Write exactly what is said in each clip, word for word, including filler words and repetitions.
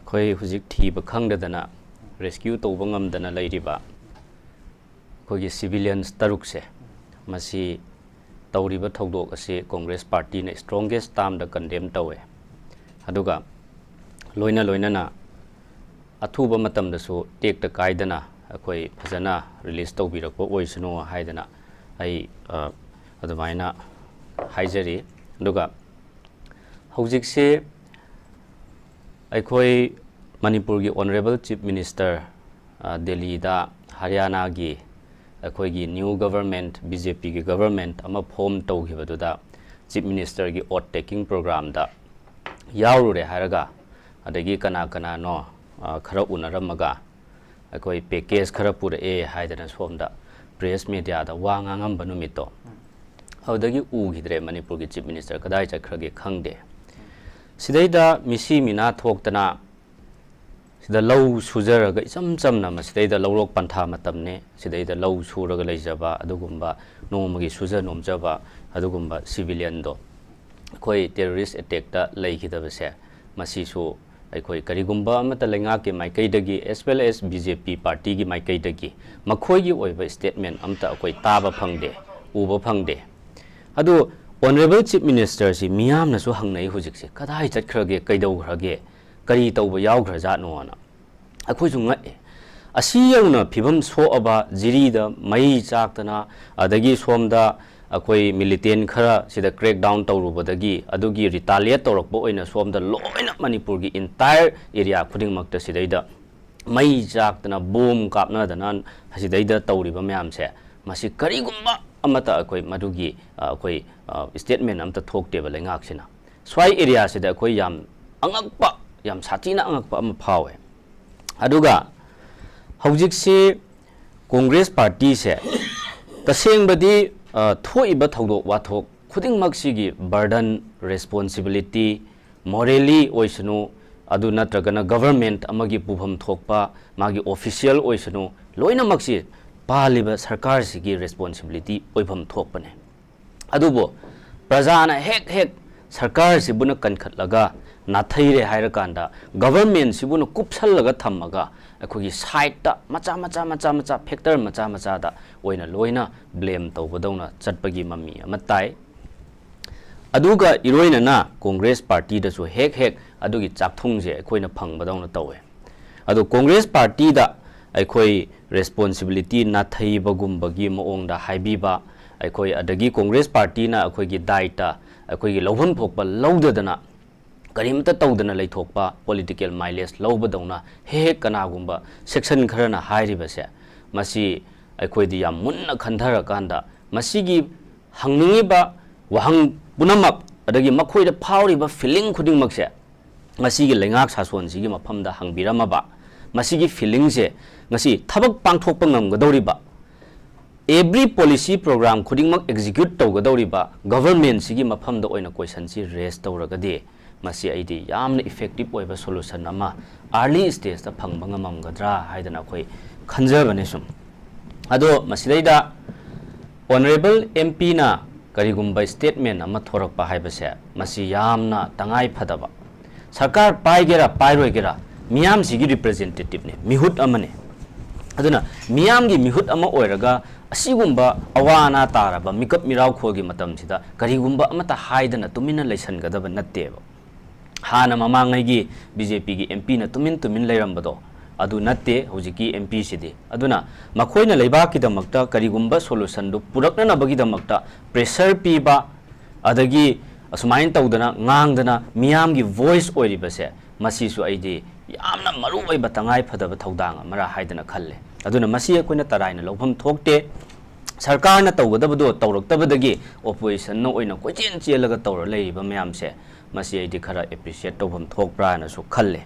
ꯑꯩꯈꯣꯏ ꯍꯧꯖꯤꯛ ꯊꯤꯕ ꯈꯪꯗꯗꯅ, ꯔꯦꯁꯀ꯭ꯌꯨ ꯇꯧꯕ ꯉꯝꯗꯅ ꯂꯩꯔꯤꯕ ꯑꯩꯈꯣꯏꯒꯤ ꯁꯤꯚꯤꯂꯤꯌꯟꯁ ꯇꯔꯨꯛꯁꯦ, ꯃꯁꯤ ꯇꯧꯔꯤꯕ ꯊꯧꯗꯣꯛ ꯑꯁꯤ ꯀꯣꯡꯒ꯭ꯔꯦꯁ ꯄꯥꯔꯇꯤꯅ ꯁ꯭ꯇꯔꯣꯡꯒꯦꯁ ꯇꯥꯝꯗ ꯀꯟꯗꯦꯝ ꯇꯧꯋꯦ꯫ ꯑꯗꯨꯒ ꯂꯣꯏꯅ ꯂꯣꯏꯅꯅ ꯑꯊꯨꯕ ꯃꯇꯝꯗꯁꯨ ꯇꯦꯛꯇ ꯀꯥꯏꯗꯅ ꯑꯩꯈꯣꯏ ꯐꯖꯅ ꯔꯤꯂꯤꯁ ꯇꯧꯕꯤꯔꯛꯄ ꯑꯣꯏꯁꯅꯨ ꯍꯥꯏꯗꯅ ꯑꯩ, ꯑ, ꯑꯗꯨꯃꯥꯏꯅ ꯍꯥꯏꯖꯔꯤ꯫ ꯑꯗꯨꯒ ꯍꯧꯖꯤꯛꯁꯦ ꯑꯩꯈꯣꯏ ꯃꯅꯤꯄꯨꯔꯒꯤ ꯑꯣꯅꯔꯦꯕꯜ ꯆꯤꯐ ꯃꯤꯅꯤꯁꯇꯔ, ꯑ, ꯗꯦꯜꯂꯤꯗ ꯍꯔꯤꯌꯥꯅꯥꯒꯤ ꯑꯩꯈꯣꯏꯒꯤ ꯅ꯭ꯌꯨ ꯒꯚꯔꯟꯃꯦꯟꯠ, ꯕꯤ ꯖꯦ ꯄꯤꯒꯤ ꯒꯚꯔꯟꯃꯦꯟꯠ ꯑꯃ ꯐꯣꯔꯝ ꯇꯧꯈꯤꯕꯗꯨꯗ ꯆꯤꯐ ꯃꯤꯅꯤꯁꯇꯔꯒꯤ ꯑꯣꯠ ꯇꯦꯀꯤꯡ ꯄ꯭ꯔꯣꯒ꯭ꯔꯥꯝꯗ ꯌꯥꯎꯔꯨꯔꯦ ꯍꯥꯏꯔꯒ, ꯑꯗꯒꯤ ꯀꯅꯥ ꯀꯅꯥꯅꯣ, ꯑ, ꯈꯔ ꯎꯅꯔꯝꯃꯒ ꯑꯩꯈꯣꯏ ꯄꯦꯀꯦꯖ ꯈꯔ ꯄꯨꯔꯛꯑꯦ ꯍꯥꯏꯗꯅ ꯁꯣꯝꯗ ꯄ꯭ꯔꯦꯁ ꯃꯦꯗꯤꯌꯥꯗ ꯋꯥ ꯉꯥꯡꯉꯝꯕ ꯅꯨꯃꯤꯠꯇꯣ, ꯑꯗꯨꯗꯒꯤ ꯎꯈꯤꯗ꯭ꯔꯦ꯫ ꯃꯅꯤꯄꯨꯔꯒꯤ ꯆꯤꯐ ꯃꯤꯅꯤꯁꯇꯔ ꯀꯗꯥꯏ ꯆꯠꯈ꯭ꯔꯒꯦ ꯈꯪꯗꯦ꯫ ꯁꯤꯗꯩꯗ ꯃꯤꯁꯤ ꯃꯤꯅꯥ ꯊꯣꯛꯇꯅ ꯁꯤꯗ ꯂꯧ ꯁꯨꯖꯔꯒ ꯏꯆꯝ ꯆꯝꯅ ꯃꯁꯤꯗꯩꯗ ꯂꯧꯔꯣꯛ ꯄꯟꯊꯥ ꯃꯇꯝꯅꯦ, ꯁꯤꯗꯩꯗ ꯂꯧ ꯁꯨꯔꯒ ꯂꯩꯖꯕ ꯑꯗꯨꯒꯨꯝꯕ ꯅꯣꯡꯃꯒꯤ ꯁꯨꯖ ꯅꯣꯝꯖꯕ ꯑꯗꯨꯒꯨꯝꯕ ꯁꯤꯚꯤꯂꯤꯌꯟꯗꯣ ꯑꯩꯈꯣꯏ ꯇꯦꯔꯣꯔꯤꯁ ꯑꯦꯇꯦꯛꯇ ꯂꯩꯈꯤꯗꯕꯁꯦ, ꯃꯁꯤꯁꯨ ꯑꯩꯈꯣꯏ ꯀꯔꯤꯒꯨꯝꯕ ꯑꯃꯠꯇ ꯂꯩꯉꯥꯛꯀꯤ ꯃꯥꯏꯀꯩꯗꯒꯤ, as well as B J P ꯄꯥꯔꯇꯤꯒꯤ ꯃꯥꯏꯀꯩꯗꯒꯤ ꯃꯈꯣꯏꯒꯤ ꯑꯣꯏꯕ ꯁ꯭ꯇꯦꯠꯃꯦꯟ ꯑꯝꯇ ꯑꯩꯈꯣꯏ ꯇꯥꯕ ꯐꯪꯗꯦ, ꯎꯕ ꯐꯪꯗꯦ꯫ ꯑꯗꯨ ꯑꯣꯅꯔꯦꯕꯜ ꯆꯤꯐ ꯃꯤꯅꯤꯁꯇꯔꯁꯤ ꯃꯤꯌꯥꯝꯅꯁꯨ ꯍꯪꯅꯩ ꯍꯧꯖꯤꯛꯁꯦ, "ꯀꯗꯥꯏ ꯆꯠꯈ꯭ꯔꯒꯦ, ꯀꯩꯗꯧꯈ꯭ꯔꯒꯦ, ꯀꯔꯤ ꯇꯧꯕ ꯌꯥꯎꯈ꯭ꯔꯖꯥꯠꯅꯣꯅ?" ꯑꯩꯈꯣꯏꯁꯨ ꯉꯛꯑꯦ꯫ ꯑꯁꯤ ꯌꯧꯅ ꯐꯤꯕꯝ ꯁꯣꯛꯑꯕ, ꯖꯤꯔꯤꯗ ꯃꯩ ꯆꯥꯛꯇꯅ, ꯑꯗꯒꯤ ꯁꯣꯝꯗ ꯑꯩꯈꯣꯏ ꯃꯤꯂꯤꯇꯦꯟ ꯈꯔ ꯁꯤꯗ ꯀ꯭ꯔꯦꯛ ꯗꯥꯎꯟ ꯇꯧꯔꯨꯕꯗꯒꯤ, ꯑꯗꯨꯒꯤ ꯔꯤꯇꯥꯂꯤꯌꯦꯠ ꯇꯧꯔꯛꯄ ꯑꯣꯏꯅ ꯁꯣꯝꯗ ꯂꯣꯏꯅ ꯃꯅꯤꯄꯨꯔꯒꯤ ꯏꯟꯇꯥꯌꯔ ꯑꯦꯔꯤꯌꯥ ꯈꯨꯗꯤꯡꯃꯛꯇ ꯁꯤꯗꯩꯗ ꯃꯩ ꯆꯥꯛꯇꯅ, ꯕꯣꯝ ꯀꯥꯞꯅꯗꯅ ꯁꯤꯗꯩꯗ ꯇꯧꯔꯤꯕ ꯃꯌꯥꯝꯁꯦ, ꯃꯁꯤ ꯀꯔꯤꯒꯨꯝꯕ ꯑꯃꯠꯇ ꯑꯩꯈꯣꯏ ꯃꯗꯨꯒꯤ, ꯑ, ꯑꯩꯈꯣꯏ, ꯑ, ꯁ꯭ꯇꯦꯠꯃꯦꯟ ꯑꯝꯇ ꯊꯣꯛꯇꯦꯕ ꯂꯩꯉꯥꯛꯁꯤꯅ꯫ ꯁ꯭ꯋꯥꯏ ꯑꯦꯔꯤꯌꯥꯁꯤꯗ ꯑꯩꯈꯣꯏ ꯌꯥꯝ ꯑꯉꯛꯄ, ꯌꯥꯝ ꯁꯥꯊꯤꯅ ꯑꯉꯛꯄ ꯑꯃ ꯐꯥꯎꯋꯦ꯫ ꯑꯗꯨꯒ ꯍꯧꯖꯤꯛꯁꯤ ꯀꯣꯡꯒ꯭ꯔꯦꯁ ꯄꯥꯔꯇꯤꯁꯦ ꯇꯁꯦꯡꯕꯗꯤ, ꯑ, ꯊꯣꯛꯏꯕ ꯊꯧꯗꯣꯛ ꯋꯥꯊꯣꯛ ꯈꯨꯗꯤꯡꯃꯛꯁꯤꯒꯤ ꯕꯔꯗꯟ, ꯔꯦꯁꯄꯣꯟꯁꯤꯕꯤꯂꯤꯇꯤ, ꯃꯣꯔꯦꯂꯤ ꯑꯣꯏꯁꯅꯨ, ꯑꯗꯨ ꯅꯠꯇ꯭ꯔꯒꯅ ꯒꯚꯔꯟꯃꯦꯟꯠ ꯑꯃꯒꯤ ꯄꯨꯐꯝ ꯊꯣꯛꯄ ꯃꯥꯒꯤ ꯑꯣꯐꯤꯁꯤꯌꯦꯜ ꯑꯣꯏꯁꯅꯨ, ꯂꯣꯏꯅꯃꯛꯁꯤ ꯄꯥꯜꯂꯤꯕ ꯁꯔꯀꯥꯔꯁꯤꯒꯤ ꯔꯦꯁꯄꯣꯟꯁꯤꯕꯤꯂꯤꯇꯤ ꯑꯣꯏꯐꯝ ꯊꯣꯛꯄꯅꯦ꯫ ꯑꯗꯨꯕꯨ ꯄ꯭ꯔꯖꯥꯅ ꯍꯦꯛ ꯍꯦꯛ ꯁꯔꯀꯥꯔꯁꯤꯕꯨꯅ ꯀꯟꯈꯠꯂꯒ ꯅꯥꯊꯩꯔꯦ ꯍꯥꯏꯔꯀꯥꯟꯗ, ꯒꯚꯔꯟꯃꯦꯟꯁꯤꯕꯨꯅ ꯀꯨꯞꯁꯜꯂꯒ ꯊꯝꯃꯒ, ꯑꯩꯈꯣꯏꯒꯤ ꯁꯥꯏꯠꯇ ꯃꯆꯥ ꯃꯆꯥ ꯃꯆꯥ ꯃꯆꯥ, ꯐꯦꯛꯇꯔ ꯃꯆꯥ ꯃꯆꯥꯗ ꯑꯣꯏꯅ ꯂꯣꯏꯅ ꯕ꯭ꯂꯦꯝ ꯇꯧꯕꯗꯧꯅ ꯆꯠꯄꯒꯤ ꯃꯃꯤ ꯑꯃ ꯇꯥꯏ꯫ ꯑꯗꯨꯒ ꯏꯔꯣꯏꯅꯅ ꯀꯣꯡꯒ꯭ꯔꯦꯁ ꯄꯥꯔꯇꯤꯗꯁꯨ ꯍꯦꯛ ꯍꯦꯛ ꯑꯗꯨꯒꯤ ꯆꯥꯛꯊꯨꯡꯁꯦ ꯑꯩꯈꯣꯏꯅ ꯐꯪꯕꯗꯧꯅ ꯇꯧꯋꯦ꯫ ꯑꯗꯣ ꯀꯣꯡꯒ꯭ꯔꯦꯁ ꯄꯥꯔꯇꯤꯗ ꯑꯩꯈꯣꯏ ꯔꯦꯁꯄꯣꯟꯁꯤꯕꯤꯂꯤꯇꯤ ꯅꯥꯊꯩꯕꯒꯨꯝꯕꯒꯤ ꯃꯑꯣꯡꯗ ꯍꯥꯏꯕꯤꯕ, ꯑꯩꯈꯣꯏ ꯑꯗꯒꯤ ꯀꯣꯡꯒ꯭ꯔꯦꯁ ꯄꯥꯔꯇꯤꯅ ꯑꯩꯈꯣꯏꯒꯤ ꯗꯥꯏꯇ ꯑꯩꯈꯣꯏꯒꯤ ꯂꯧꯐꯝ ꯊꯣꯛꯄ ꯂꯧꯗꯗꯅ, ꯀꯔꯤꯝꯇ ꯇꯧꯗꯅ ꯂꯩꯊꯣꯛꯄ, ꯄꯣꯂꯤꯇꯤꯀꯦꯜ ꯃꯥꯏꯂꯦꯖ ꯂꯧꯕꯗꯧꯅ ꯍꯦꯛ ꯍꯦꯛ ꯀꯅꯥꯒꯨꯝꯕ ꯁꯦꯛꯁꯟ ꯈꯔꯅ ꯍꯥꯏꯔꯤꯕꯁꯦ, ꯃꯁꯤ ꯑꯩꯈꯣꯏꯗꯤ ꯌꯥꯝ ꯃꯨꯟꯅ ꯈꯟꯊꯔꯀꯥꯟꯗ, ꯃꯁꯤꯒꯤ ꯍꯪꯅꯤꯡꯉꯤꯕ ꯋꯥꯍꯪ ꯄꯨꯝꯅꯃꯛ, ꯑꯗꯒꯤ ꯃꯈꯣꯏꯗ ꯐꯥꯎꯔꯤꯕ ꯐꯤꯂꯤꯡ ꯈꯨꯗꯤꯡꯃꯛꯁꯦ ꯉꯁꯤꯒꯤ ꯂꯩꯉꯥꯛ ꯁꯥꯁꯣꯟꯁꯤꯒꯤ ꯃꯐꯝꯗ ꯍꯪꯕꯤꯔꯝꯃꯕ, ꯃꯁꯤꯒꯤ ꯐꯤꯂꯤꯡꯁꯦ ꯉꯁꯤ ꯊꯕꯛ ꯄꯥꯡꯊꯣꯛꯄ ꯉꯝꯒꯗꯧꯔꯤꯕ, ꯑꯦꯚ꯭ꯔꯤ ꯄꯣꯂꯤꯁꯤ ꯄ꯭ꯔꯣꯒ꯭ꯔꯥꯝ ꯈꯨꯗꯤꯡꯃꯛ ꯑꯦꯛꯖꯤꯀ꯭ꯌꯨꯠ ꯇꯧꯒꯗꯧꯔꯤꯕ ꯒꯚꯔꯟꯃꯦꯟꯁꯤꯒꯤ ꯃꯐꯝꯗ ꯑꯣꯏꯅ ꯀꯣꯏꯁꯟꯁꯤ ꯔꯦꯁ ꯇꯧꯔꯒꯗꯤ, ꯃꯁꯤ ꯑꯩꯗꯤ ꯌꯥꯝꯅ ꯏꯐꯦꯛꯇꯤꯞ ꯑꯣꯏꯕ ꯁꯣꯂꯨꯁꯟ ꯑꯃ ꯑꯥꯔꯂꯤ ꯁ꯭ꯇꯦꯖꯇ ꯐꯪꯕ ꯉꯝꯃꯝꯒꯗ꯭ꯔꯥ ꯍꯥꯏꯗꯅ ꯑꯩꯈꯣꯏ ꯈꯟꯖꯕꯅꯦ ꯁꯨꯝ꯫ ꯑꯗꯣ ꯃꯁꯤꯗꯩꯗ ꯑꯣꯅꯔꯦꯕꯜ ꯑꯦꯝ ꯄꯤꯅ ꯀꯔꯤꯒꯨꯝꯕ ꯁ꯭ꯇꯦꯠꯃꯦꯟ ꯑꯃ ꯊꯣꯔꯛꯄ ꯍꯥꯏꯕꯁꯦ, ꯃꯁꯤ ꯌꯥꯝꯅ ꯇꯉꯥꯏ ꯐꯗꯕ, ꯁꯔꯀꯥꯔ ꯄꯥꯏꯒꯦꯔꯥ ꯄꯥꯏꯔꯣꯏꯒꯦꯔꯥ, ꯃꯤꯌꯥꯝꯁꯤꯒꯤ ꯔꯤꯄ꯭ꯔꯖꯦꯟꯇꯦꯇꯤꯞꯅꯤ, ꯃꯤꯍꯨꯠ ꯑꯃꯅꯤ꯫ ꯑꯗꯨꯅ ꯃꯤꯌꯥꯝꯒꯤ ꯃꯤꯍꯨꯠ ꯑꯃ ꯑꯣꯏꯔꯒ ꯑꯁꯤꯒꯨꯝꯕ ꯑꯋꯥ ꯑꯅꯥ ꯇꯥꯔꯕ ꯃꯤꯀꯞ ꯃꯤꯔꯥꯎꯈꯣꯜꯒꯤ ꯃꯇꯝꯁꯤꯗ ꯀꯔꯤꯒꯨꯝꯕ ꯑꯃꯠꯇ ꯍꯥꯏꯗꯅ ꯇꯨꯃꯤꯟꯅ ꯂꯩꯁꯟꯒꯗꯕ ꯅꯠꯇꯦꯕ꯫ ꯍꯥꯟꯅ ꯃꯃꯥꯡꯉꯩꯒꯤ ꯕꯤ ꯖꯦ ꯄꯤꯒꯤ ꯑꯦꯝ ꯄꯤꯅ ꯇꯨꯃꯤꯟ ꯇꯨꯃꯤꯟ ꯂꯩꯔꯝꯕꯗꯣ, ꯑꯗꯨ ꯅꯠꯇꯦ ꯍꯧꯖꯤꯛꯀꯤ ꯑꯦꯝ ꯄꯤꯁꯤꯗꯤ꯫ ꯑꯗꯨꯅ ꯃꯈꯣꯏꯅ ꯂꯩꯕꯥꯛꯀꯤꯗꯃꯛꯇ ꯀꯔꯤꯒꯨꯝꯕ ꯁꯣꯂꯨꯁꯟꯗꯨ ꯄꯨꯔꯛꯅꯅꯕꯒꯤꯗꯃꯛꯇ ꯄ꯭ꯔꯦꯁꯔ ꯄꯤꯕ, ꯑꯗꯒꯤ ꯑꯁꯨꯃꯥꯏꯅ ꯇꯧꯗꯅ ꯉꯥꯡꯗꯅ ꯃꯤꯌꯥꯝꯒꯤ ꯚꯣꯏꯁ ꯑꯣꯏꯔꯤꯕꯁꯦ, ꯃꯁꯤꯁꯨ ꯑꯩꯗꯤ ꯌꯥꯝꯅ ꯃꯔꯨ ꯑꯣꯏꯕ ꯇꯉꯥꯏ ꯐꯗꯕ ꯊꯧꯗꯥꯡ ꯑꯃꯔ ꯍꯥꯏꯗꯅ ꯈꯜꯂꯦ꯫ ꯑꯗꯨꯅ ꯃꯁꯤ ꯑꯩꯈꯣꯏꯅ ꯇꯔꯥꯏꯅ ꯂꯧꯐꯝ ꯊꯣꯛꯇꯦ꯫ ꯁꯔꯀꯥꯔꯅ ꯇꯧꯒꯗꯕꯗꯣ ꯇꯧꯔꯛꯇꯕꯗꯒꯤ ꯑꯣꯄꯣꯖꯤꯁꯟꯅ ꯑꯣꯏꯅ ꯀꯣꯏꯆꯦꯟ ꯆꯦꯜꯂꯒ ꯇꯧꯔ ꯂꯩꯔꯤꯕ ꯃꯌꯥꯝꯁꯦ, ꯃꯁꯤ ꯑꯩꯗꯤ ꯈꯔ ꯑꯦꯄ꯭ꯔꯤꯁꯤꯌꯦꯠ ꯇꯧꯐꯝ ꯊꯣꯛꯄ꯭ꯔꯥ ꯍꯥꯏꯅꯁꯨ ꯈꯜꯂꯦ꯫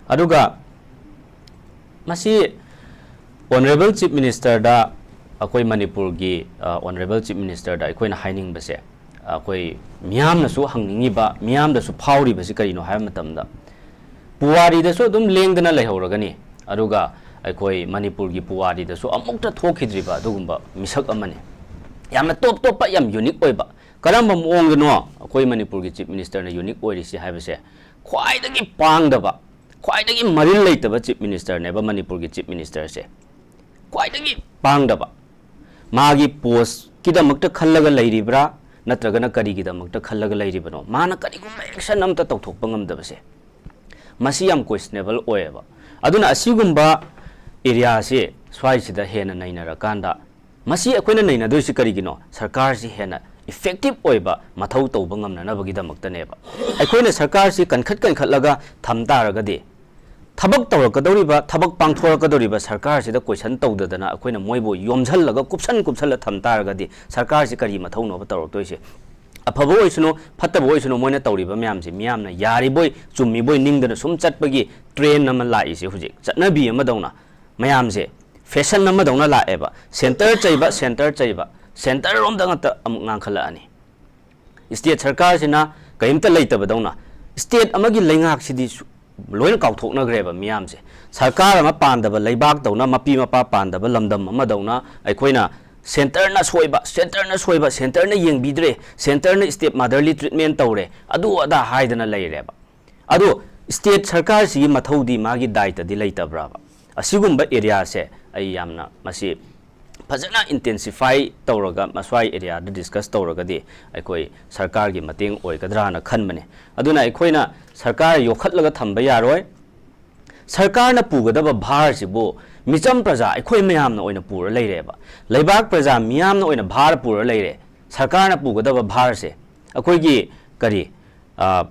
ꯑꯗꯨꯒ ꯃꯁꯤ ꯑꯣꯅꯔꯦꯕꯜ ꯆꯤꯐ ꯃꯤꯅꯤꯁꯇꯔꯗ, ꯑꯩꯈꯣꯏ ꯃꯅꯤꯄꯨꯔꯒꯤ, ꯑ, ꯑꯣꯅꯔꯦꯕꯜ ꯆꯤꯐ ꯃꯤꯅꯤꯁꯇꯔꯗ ꯑꯩꯈꯣꯏꯅ ꯍꯥꯏꯅꯤꯡꯕꯁꯦ, ꯑꯩꯈꯣꯏ ꯃꯤꯌꯥꯝꯅꯁꯨ ꯍꯪꯅꯤꯡꯉꯤꯕ, ꯃꯤꯌꯥꯝꯗꯁꯨ ꯐꯥꯎꯔꯤꯕꯁꯤ ꯀꯔꯤꯅꯣ ꯍꯥꯏꯕ ꯃꯇꯝꯗ, ꯄꯨꯋꯥꯔꯤꯗꯁꯨ ꯑꯗꯨꯝ ꯂꯦꯡꯗꯅ ꯂꯩꯍꯧꯔꯒꯅꯤ, ꯑꯗꯨꯒ ꯑꯩꯈꯣꯏ ꯃꯅꯤꯄꯨꯔꯒꯤ ꯄꯨꯋꯥꯔꯤꯗꯁꯨ ꯑꯃꯨꯛꯇ ꯊꯣꯛꯈꯤꯗ꯭ꯔꯤꯕ ꯑꯗꯨꯒꯨꯝꯕ ꯃꯤꯁꯛ ꯑꯃꯅꯤ꯫ ꯌꯥꯝꯅ ꯇꯣꯞ ꯇꯣꯞꯄ, ꯌꯥꯝ ꯌꯨꯅꯤꯛ ꯑꯣꯏꯕ꯫ ꯀꯔꯝꯕ ꯃꯑꯣꯡꯗꯅꯣ ꯑꯩꯈꯣꯏ ꯃꯅꯤꯄꯨꯔꯒꯤ ꯆꯤꯐ ꯃꯤꯅꯤꯁꯇꯔꯅ ꯌꯨꯅꯤꯛ ꯑꯣꯏꯔꯤꯁꯤ ꯍꯥꯏꯕꯁꯦ, ꯈ꯭ꯋꯥꯏꯗꯒꯤ ꯄꯥꯡꯗꯕ, ꯈ꯭ꯋꯥꯏꯗꯒꯤ ꯃꯔꯤꯜ ꯂꯩꯇꯕ ꯆꯤꯐ ꯃꯤꯅꯤꯁꯇꯔꯅꯦꯕ ꯃꯅꯤꯄꯨꯔꯒꯤ ꯆꯤꯐ ꯃꯤꯅꯤꯁꯇꯔꯁꯦ꯫ ꯈ꯭ꯋꯥꯏꯗꯒꯤ ꯄꯥꯡꯗꯕ, ꯃꯥꯒꯤ ꯄꯣꯁꯀꯤꯗꯃꯛꯇ ꯈꯜꯂꯒ ꯂꯩꯔꯤꯕ꯭ꯔꯥ, ꯅꯠꯇ꯭ꯔꯒꯅ ꯀꯔꯤꯒꯤꯗꯃꯛꯇ ꯈꯜꯂꯒ ꯂꯩꯔꯤꯕꯅꯣ? ꯃꯥꯅ ꯀꯔꯤꯒꯨꯝꯕ ꯑꯦꯛꯁꯟ ꯑꯝꯇ ꯇꯧꯊꯣꯛꯄ ꯉꯝꯗꯕꯁꯦ, ꯃꯁꯤ ꯌꯥꯝ ꯀꯣꯏꯁꯅꯦꯕꯜ ꯑꯣꯏꯌꯦꯕ꯫ ꯑꯗꯨꯅ ꯑꯁꯤꯒꯨꯝꯕ ꯑꯦꯔꯤꯌꯥꯁꯤ ꯁ꯭ꯋꯥꯏꯁꯤꯗ ꯍꯦꯟꯅ ꯅꯩꯅꯔꯀꯥꯟꯗ, ꯃꯁꯤ ꯑꯩꯈꯣꯏꯅ ꯅꯩꯅꯗꯣꯏꯁꯤ ꯀꯔꯤꯒꯤꯅꯣ? ꯁꯔꯀꯥꯔꯁꯤ ꯍꯦꯟꯅ ꯏꯐꯦꯛꯇꯤꯞ ꯑꯣꯏꯕ ꯃꯊꯧ ꯇꯧꯕ ꯉꯝꯅꯅꯕꯒꯤꯗꯃꯛꯇꯅꯦꯕ꯫ ꯑꯩꯈꯣꯏꯅ ꯁꯔꯀꯥꯔꯁꯤ ꯀꯟꯈꯠ ꯀꯟꯈꯠꯂꯒ ꯊꯝ ꯇꯥꯔꯒꯗꯤ, ꯊꯕꯛ ꯇꯧꯔꯛꯀꯗꯧꯔꯤꯕ, ꯊꯕꯛ ꯄꯥꯡꯊꯣꯔꯛꯀꯗꯧꯔꯤꯕ ꯁꯔꯀꯥꯔꯁꯤꯗ ꯀꯣꯏꯁꯟ ꯇꯧꯗꯗꯅ ꯑꯩꯈꯣꯏꯅ ꯃꯣꯏꯕꯨ ꯌꯣꯝꯁꯜꯂꯒ, ꯀꯨꯞꯁꯟ ꯀꯨꯞꯁꯜꯂ ꯊꯝ ꯇꯥꯔꯒꯗꯤ, ꯁꯔꯀꯥꯔꯁꯤ ꯀꯔꯤ ꯃꯊꯧꯅꯣꯕ ꯇꯧꯔꯛꯇꯣꯏꯁꯦ? ꯑꯐꯕ ꯑꯣꯏꯁꯅꯨ, ꯐꯠꯇꯕ ꯑꯣꯏꯁꯅꯨ, ꯃꯣꯏꯅ ꯇꯧꯔꯤꯕ ꯃꯌꯥꯝꯁꯦ ꯃꯤꯌꯥꯝꯅ ꯌꯥꯔꯤꯕꯣꯏ ꯆꯨꯝꯃꯤꯕꯣꯏ ꯅꯤꯡꯗꯅ ꯁꯨꯝ ꯆꯠꯄꯒꯤ ꯇ꯭ꯔꯦꯟ ꯑꯃ ꯂꯥꯛꯏꯁꯦ ꯍꯧꯖꯤꯛ, ꯆꯠꯅꯕꯤ ꯑꯃꯗꯧꯅ꯫ ꯃꯌꯥꯝꯁꯦ ꯐꯦꯁꯟ ꯑꯃꯗꯧꯅ ꯂꯥꯛꯑꯦꯕ꯫ ꯁꯦꯟꯇꯔ ꯆꯩꯕ, ꯁꯦꯟꯇꯔ ꯆꯩꯕ, ꯁꯦꯟꯇꯔ ꯔꯣꯝꯗ ꯉꯥꯛꯇ ꯑꯃꯨꯛ ꯉꯥꯡꯈꯠꯂꯛꯑꯅꯤ꯫ ꯁ꯭ꯇꯦꯠ ꯁꯔꯀꯥꯔꯁꯤꯅ ꯀꯔꯤꯝꯇ ꯂꯩꯇꯕꯗꯧꯅ, ꯁ꯭ꯇꯦꯠ ꯑꯃꯒꯤ ꯂꯩꯉꯥꯛꯁꯤꯗꯤ ꯁꯨ-, ꯂꯣꯏꯅ ꯀꯥꯎꯊꯣꯛꯅꯈ꯭ꯔꯦꯕ ꯃꯤꯌꯥꯝꯁꯦ꯫ ꯁꯔꯀꯥꯔ ꯑꯃ ꯄꯥꯟꯗꯕ ꯂꯩꯕꯥꯛꯇꯧꯅ, ꯃꯄꯤ ꯃꯄꯥ ꯄꯥꯟꯗꯕ ꯂꯝꯗꯝ ꯑꯃꯗꯧꯅ ꯑꯩꯈꯣꯏꯅ ꯁꯦꯟꯇꯔꯅ ꯁꯣꯏꯕ, ꯁꯦꯟꯇꯔꯅ ꯁꯣꯏꯕ, ꯁꯦꯟꯇꯔꯅ ꯌꯦꯡꯕꯤꯗ꯭ꯔꯦ, ꯁꯦꯟꯇꯔꯅ ꯁ꯭ꯇꯦꯞ ꯃꯥꯗꯔꯂꯤ ꯇ꯭ꯔꯤꯠꯃꯦꯟ ꯇꯧꯔꯦ, ꯑꯗꯨ ꯑꯗꯥ ꯍꯥꯏꯗꯅ ꯂꯩꯔꯦꯕ꯫ ꯑꯗꯣ ꯁ꯭ꯇꯦꯠ ꯁꯔꯀꯥꯔꯁꯤꯒꯤ ꯃꯊꯧꯗꯤ, ꯃꯥꯒꯤ ꯗꯥꯏꯇꯗꯤ ꯂꯩꯇꯕ꯭ꯔꯕ? ꯑꯁꯤꯒꯨꯝꯕ ꯑꯦꯔꯤꯌꯥꯁꯦ ꯑꯩ ꯌꯥꯝꯅ ꯃꯁꯤ ꯐꯖꯅ ꯏꯟꯇꯦꯟꯁꯤꯐꯥꯏ ꯇꯧꯔꯒ, ꯃꯁ꯭ꯋꯥꯏ ꯑꯦꯔꯤꯌꯥꯗ ꯗꯤꯁꯀꯁ ꯇꯧꯔꯒꯗꯤ ꯑꯩꯈꯣꯏ ꯁꯔꯀꯥꯔꯒꯤ ꯃꯇꯦꯡ ꯑꯣꯏꯒꯗ꯭ꯔꯥꯅ ꯈꯟꯕꯅꯦ꯫ ꯑꯗꯨꯅ ꯑꯩꯈꯣꯏꯅ ꯁꯔꯀꯥꯔ ꯌꯣꯛꯈꯠꯂꯒ ꯊꯝꯕ ꯌꯥꯔꯣꯏ꯫ ꯁꯔꯀꯥꯔꯅ ꯄꯨꯒꯗꯕ ꯚꯥꯔꯁꯤꯕꯨ ꯃꯤꯆꯝ ꯄ꯭ꯔꯖꯥ ꯑꯩꯈꯣꯏ ꯃꯌꯥꯝꯅ ꯑꯣꯏꯅ ꯄꯨꯔ ꯂꯩꯔꯦꯕ꯫ ꯂꯩꯕꯥꯛ ꯄ꯭ꯔꯖꯥ ꯃꯤꯌꯥꯝꯅ ꯑꯣꯏꯅ ꯚꯥꯔ ꯄꯨꯔ ꯂꯩꯔꯦ꯫ ꯁꯔꯀꯥꯔꯅ ꯄꯨꯒꯗꯕ ꯚꯥꯔꯁꯦ ꯑꯩꯈꯣꯏꯒꯤ ꯀꯔꯤ, ꯑ,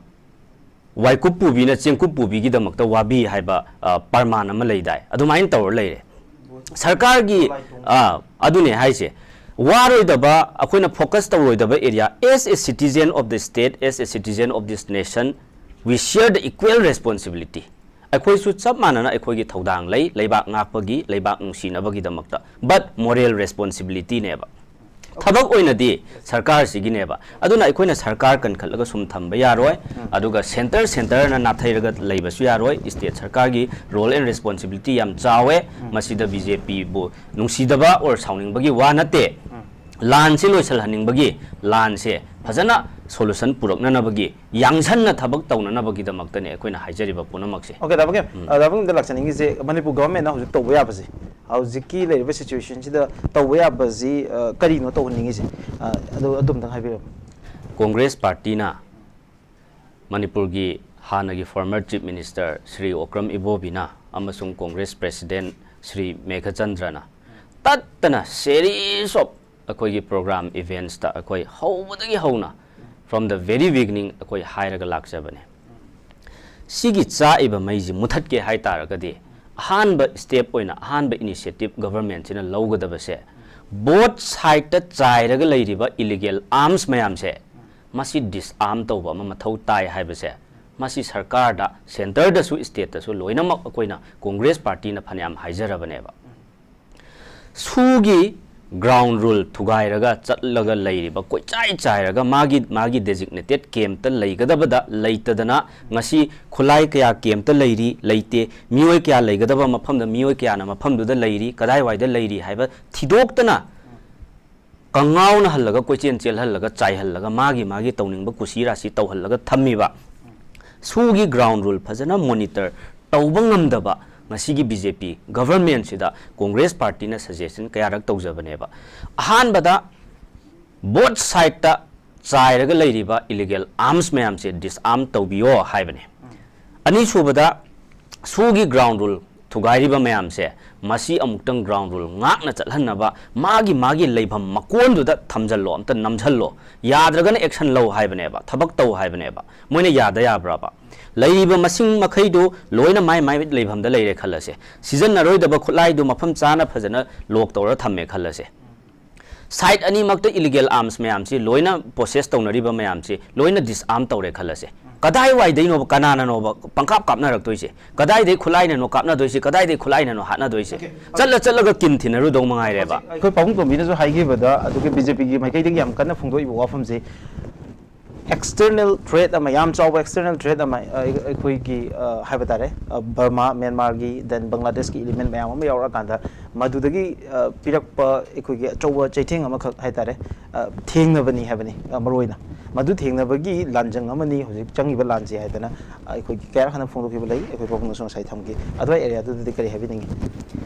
ꯋꯥꯏꯀꯨꯞ ꯄꯨꯕꯤꯅ ꯆꯦꯡꯀꯨꯞ ꯄꯨꯕꯤꯒꯤꯗꯃꯛꯇ ꯋꯥꯕꯤ ꯍꯥꯏꯕ, ꯑ, ꯄ꯭ꯔꯃꯥꯟ ꯑꯃ ꯂꯩꯗꯥꯏ? ꯑꯗꯨꯃꯥꯏꯅ ꯇꯧꯔ ꯂꯩꯔꯦ꯫ ꯁꯔꯀꯥꯔꯒꯤ, ꯑ, ꯑꯗꯨꯅꯦ ꯍꯥꯏꯁꯦ, ꯋꯥꯔꯣꯏꯗꯕ, ꯑꯩꯈꯣꯏꯅ focus ꯇꯧꯔꯣꯏꯗꯕ area, as a citizen of the state, as a citizen of this nation, we share the equal responsibility. ꯑꯩꯈꯣꯏꯁꯨ ꯆꯞ ꯃꯥꯟꯅꯅ ꯑꯩꯈꯣꯏꯒꯤ ꯊꯧꯗꯥꯡ ꯂꯩ, ꯂꯩꯕꯥꯛ ꯉꯥꯛꯄꯒꯤ, ꯂꯩꯕꯥꯛ ꯅꯨꯡꯁꯤꯅꯕꯒꯤꯗꯃꯛꯇ, but moral responsibilityꯅꯦꯕ꯫ ꯊꯕꯛ ꯑꯣꯏꯅꯗꯤ ꯁꯔꯀꯥꯔꯁꯤꯒꯤꯅꯦꯕ꯫ ꯑꯗꯨꯅ ꯑꯩꯈꯣꯏꯅ ꯁꯔꯀꯥꯔ ꯀꯟꯈꯠꯂꯒ ꯁꯨꯝ ꯊꯝꯕ ꯌꯥꯔꯣꯏ꯫ ꯎꯝ꯫ ꯑꯗꯨꯒ ꯁꯦꯟꯇꯔ, ꯁꯦꯟꯇꯔꯅ ꯅꯥꯊꯩꯔꯒ ꯂꯩꯕꯁꯨ ꯌꯥꯔꯣꯏ꯫ ꯁ꯭ꯇꯦꯠ ꯁꯔꯀꯥꯔꯒꯤ role and responsibility ꯌꯥꯝ ꯆꯥꯎꯋꯦ꯫ ꯎꯝ꯫ ꯃꯁꯤꯗ ꯕꯤ ꯖꯦ ꯄꯤꯕꯨ ꯅꯨꯡꯁꯤꯗꯕ or ꯁꯥꯎꯅꯤꯡꯕꯒꯤ ꯋꯥ ꯅꯠꯇꯦ꯫ ꯎꯝ꯫ ꯂꯥꯟꯁꯤ ꯂꯣꯏꯁꯤꯜꯍꯟꯅꯤꯡꯕꯒꯤ, ꯂꯥꯟꯁꯦ ꯐꯖꯅ ꯁꯣꯂꯨꯁꯟ ꯄꯨꯔꯛꯅꯅꯕꯒꯤ, ꯌꯥꯡꯁꯟꯅ ꯊꯕꯛ ꯇꯧꯅꯅꯕꯒꯤꯗꯃꯛꯇꯅꯦ ꯑꯩꯈꯣꯏꯅ ꯍꯥꯏꯖꯔꯤꯕ ꯄꯨꯝꯅꯃꯛꯁꯦ꯫ ꯑꯣꯀꯦ, ꯗꯥ ꯄꯥꯛꯀꯤꯡ, ꯎꯝ꯫ ꯑ, ꯗꯥ ꯄꯥꯛꯀꯤꯡꯗ ꯂꯥꯛꯆꯅꯤꯡꯉꯤꯁꯦ, ꯃꯅꯤꯄꯨꯔ ꯒꯚꯔꯟꯃꯦꯟꯠꯅ ꯍꯧꯖꯤꯛ ꯇꯧꯕ ꯌꯥꯕꯁꯦ, ꯍꯧꯖꯤꯛꯀꯤ ꯂꯩꯔꯤꯕ ꯁꯤꯆꯨꯋꯦꯁꯟꯁꯤꯗ ꯇꯧꯕ ꯌꯥꯕꯁꯤ, ꯑ, ꯀꯔꯤꯅꯣ ꯇꯧꯍꯟꯅꯤꯡꯉꯤꯁꯦ? ꯑ, ꯑꯗꯨ ꯑꯗꯨꯝꯇꯪ ꯍꯥꯏꯕꯤꯔꯝꯃꯨ꯫ ꯀꯣꯡꯒ꯭ꯔꯦꯁ ꯄꯥꯔꯇꯤꯅ ꯃꯅꯤꯄꯨꯔꯒꯤ ꯍꯥꯟꯅꯒꯤ former Chief Minister Shri Okram ꯏꯕꯣꯕꯤꯅ ꯑꯃꯁꯨꯡ ꯀꯣꯡꯒ꯭ꯔꯦꯁ President ꯁ꯭ꯔꯤ ꯃꯦꯘꯆꯟꯗ꯭ꯔꯅ ꯇꯠꯇꯅ series of ꯑꯩꯈꯣꯏꯒꯤ program, events ꯇ ꯑꯩꯈꯣꯏ ꯍꯧꯕꯗꯒꯤ ꯍꯧꯅ, from the very beginning, ꯑꯩꯈꯣꯏ ꯍꯥꯏꯔꯒ ꯂꯥꯛꯆꯕꯅꯦ꯫ ꯁꯤꯒꯤ ꯆꯥꯛꯏꯕ ꯃꯩꯁꯤ ꯃꯨꯊꯠꯀꯦ ꯍꯥꯏ ꯇꯥꯔꯒꯗꯤ, ꯑꯍꯥꯟꯕ step ꯑꯣꯏꯅ, ꯑꯍꯥꯟꯕ initiative government ꯁꯤꯅ ꯂꯧꯒꯗꯕꯁꯦ, both side ꯇ ꯆꯥꯏꯔꯒ ꯂꯩꯔꯤꯕ illegal arms ꯃꯌꯥꯝꯁꯦ, ꯃꯁꯤ disarm ꯇꯧꯕ ꯑꯃ ꯃꯊꯧ ꯇꯥꯏ ꯍꯥꯏꯕꯁꯦ, ꯃꯁꯤ ꯁꯔꯀꯥꯔꯗ, centre ꯗꯁꯨ, state ꯇꯁꯨ ꯂꯣꯏꯅꯃꯛ ꯑꯩꯈꯣꯏꯅ ꯀꯣꯡꯒ꯭ꯔꯦꯁ ꯄꯥꯔꯇꯤꯅ ꯐꯅꯌꯥꯝ ꯍꯥꯏꯖꯔꯕꯅꯦꯕ꯫ ꯁꯨꯒꯤ ground rule ꯊꯨꯒꯥꯏꯔꯒ ꯆꯠꯂꯒ ꯂꯩꯔꯤꯕ, ꯀꯣꯏꯆꯥꯏ ꯆꯥꯏꯔꯒ ꯃꯥꯒꯤ, ꯃꯥꯒꯤ designated camp ꯇ ꯂꯩꯒꯗꯕꯗ ꯂꯩꯇꯗꯅ, ꯉꯁꯤ ꯈꯨꯠꯂꯥꯏ ꯀꯌꯥ camp ꯇ ꯂꯩꯔꯤ, ꯂꯩꯇꯦ, ꯃꯤꯑꯣꯏ ꯀꯌꯥ ꯂꯩꯒꯗꯕ ꯃꯐꯝꯗ ꯃꯤꯑꯣꯏ ꯀꯌꯥꯅ ꯃꯐꯝꯗꯨꯗ ꯂꯩꯔꯤ, ꯀꯗꯥꯏꯋꯥꯏꯗ ꯂꯩꯔꯤ ꯍꯥꯏꯕ ꯊꯤꯗꯣꯛꯇꯅ, ꯀꯉꯥꯎꯅ ꯍꯜꯂꯒ, ꯀꯣꯏꯆꯦꯟ ꯆꯦꯜꯍꯜꯂꯒ, ꯆꯥꯏꯍꯜꯂꯒ, ꯃꯥꯒꯤ, ꯃꯥꯒꯤ ꯇꯧꯅꯤꯡꯕ ꯀꯨꯁꯤ ꯔꯥꯁꯤ ꯇꯧꯍꯜꯂꯒ ꯊꯝꯃꯤꯕ꯫ ꯁꯨꯒꯤ ground rule ꯐꯖꯅ monitor ꯇꯧꯕ ꯉꯝꯗꯕ ꯉꯁꯤꯒꯤ B J P government ꯁꯤꯗ ꯀꯣꯡꯒ꯭ꯔꯦꯁ ꯄꯥꯔꯇꯤꯅ suggestion ꯀꯌꯥꯔꯛ ꯇꯧꯖꯕꯅꯦꯕ꯫ ꯑꯍꯥꯟꯕꯗ, both side ꯇ ꯆꯥꯏꯔꯒ ꯂꯩꯔꯤꯕ illegal arms ꯃꯌꯥꯝꯁꯦ disarm ꯇꯧꯕꯤꯌꯣ ꯍꯥꯏꯕꯅꯦ꯫ ꯑꯅꯤꯁꯨꯕꯗ, ꯁꯨꯒꯤ ground rule ꯊꯨꯒꯥꯏꯔꯤꯕ ꯃꯌꯥꯝꯁꯦ, ꯃꯁꯤ ꯑꯃꯨꯛꯇꯪ ground rule ꯉꯥꯛꯅ ꯆꯠꯍꯟꯅꯕ ꯃꯥꯒꯤ, ꯃꯥꯒꯤ ꯂꯩꯐꯝ ꯃꯀꯣꯟꯗꯨꯗ ꯊꯝꯖꯜꯂꯣ, ꯑꯝꯇ ꯅꯝꯖꯜꯂꯣ, ꯌꯥꯗ꯭ꯔꯒꯅ action ꯂꯧ ꯍꯥꯏꯕꯅꯦꯕ, ꯊꯕꯛ ꯇꯧ ꯍꯥꯏꯕꯅꯦꯕ꯫ ꯃꯣꯏꯅ ꯌꯥꯗ ꯌꯥꯕ꯭ꯔꯕ? ꯂꯩꯔꯤꯕ ꯃꯁꯤꯡ ꯃꯈꯩꯗꯨ ꯂꯣꯏꯅ ꯃꯥꯏ, ꯃꯥꯏ ꯂꯩꯐꯝꯗ ꯂꯩꯔꯦ ꯈꯜꯂꯁꯦ, ꯁꯤꯖꯤꯟꯅꯔꯣꯏꯗꯕ ꯈꯨꯠꯂꯥꯏꯗꯨ ꯃꯐꯝ ꯆꯥꯅ ꯐꯖꯅ lock ꯇꯧꯔ ꯊꯝꯃꯦ ꯈꯜꯂꯁꯦ, side ꯑꯅꯤꯃꯛꯇ illegal arms ꯃꯌꯥꯝꯁꯤ ꯂꯣꯏꯅ possess ꯇꯧꯅꯔꯤꯕ ꯃꯌꯥꯝꯁꯤ ꯂꯣꯏꯅ disarm ꯇꯧꯔꯦ ꯈꯜꯂꯁꯦ, ꯀꯗꯥꯏꯋꯥꯏꯗꯩꯅꯣꯕ, ꯀꯅꯥꯅꯅꯣꯕ ꯄꯪꯀꯥꯞ ꯀꯥꯞꯅꯔꯛꯇꯣꯏꯁꯦ? ꯀꯗꯥꯏꯗꯩ ꯈꯨꯠꯂꯥꯏꯅꯅꯣ ꯀꯥꯞꯅꯗꯣꯏꯁꯦ? ꯀꯗꯥꯏꯗꯩ ꯈꯨꯠꯂꯥꯏꯅꯅꯣ ꯍꯥꯠꯅꯗꯣꯏꯁꯦ? Okay. ꯆꯠꯂ ꯆꯠꯂꯒ ꯀꯤꯟ ꯊꯤꯟꯅꯔꯨꯗꯧ ꯃꯉꯥꯏꯔꯦꯕ꯫ ꯍꯧꯖꯤꯛ ꯑꯩꯈꯣꯏ ꯄꯥꯕꯨꯡ ꯇꯣꯝꯕꯤꯅꯁꯨ ꯍꯥꯏꯈꯤꯕꯗ, ꯑꯗꯨꯒ B J P ꯒꯤ ꯃꯥꯏꯀꯩꯗꯒꯤ ꯌꯥꯝ ꯀꯟꯅ ꯐꯣꯡꯗꯣꯛꯏꯕ ꯋꯥꯐꯝꯁꯦ, ꯑꯦꯛꯁꯇꯔꯅꯦꯜ ꯊ꯭ꯔꯦꯠ ꯑꯃ, ꯌꯥꯝ ꯆꯥꯎꯕ ꯑꯦꯛꯁꯇꯔꯅꯦꯜ ꯊ꯭ꯔꯦꯠ ꯑꯃ, ꯑ, ꯑꯩꯈꯣꯏꯒꯤ, ꯑ, ꯍꯥꯏꯕ ꯇꯥꯔꯦ, ꯑ, ꯕꯔꯃꯥ, ꯃ꯭ꯌꯥꯟꯃꯥꯔꯒꯤ, then ꯕꯪꯒ꯭ꯂꯥꯗꯦꯁꯀꯤ ꯏꯂꯤꯃꯦꯟ ꯃꯌꯥꯝ ꯑꯃ ꯌꯥꯎꯔꯛꯑꯀꯥꯟꯗ, ꯃꯗꯨꯗꯒꯤ, ꯑ, ꯄꯤꯔꯛꯄ ꯑꯩꯈꯣꯏꯒꯤ ꯑꯆꯧꯕ ꯆꯩꯊꯦꯡ ꯑꯃꯈꯛ ꯍꯥꯏ ꯇꯥꯔꯦ, ꯑ, ꯊꯦꯡꯅꯕꯅꯤ ꯍꯥꯏꯕꯅꯤ, ꯑ, ꯃꯔꯨ ꯑꯣꯏꯅ꯫ ꯃꯗꯨ ꯊꯦꯡꯅꯕꯒꯤ ꯂꯥꯟꯖꯪ ꯑꯃꯅꯤ ꯍꯧꯖꯤꯛ ꯆꯪꯉꯤꯕ ꯂꯥꯟꯁꯦ ꯍꯥꯏꯗꯅ, ꯑ, ꯑꯩꯈꯣꯏꯒꯤ ꯀꯌꯥꯔꯛ ꯍꯟꯅ ꯐꯣꯡꯗꯣꯛꯈꯤꯕ ꯂꯩ ꯑꯩꯈꯣꯏ ꯄꯥꯕꯨꯡꯅꯁꯨ ꯉꯁꯥꯏ ꯊꯝꯈꯤ꯫ ꯑꯗꯨꯋꯥꯏ ꯑꯦꯔꯤꯌꯥꯗꯨꯗꯗꯤ ꯀꯔꯤ ꯍꯥꯏꯕꯤꯅꯤꯡꯉꯤ?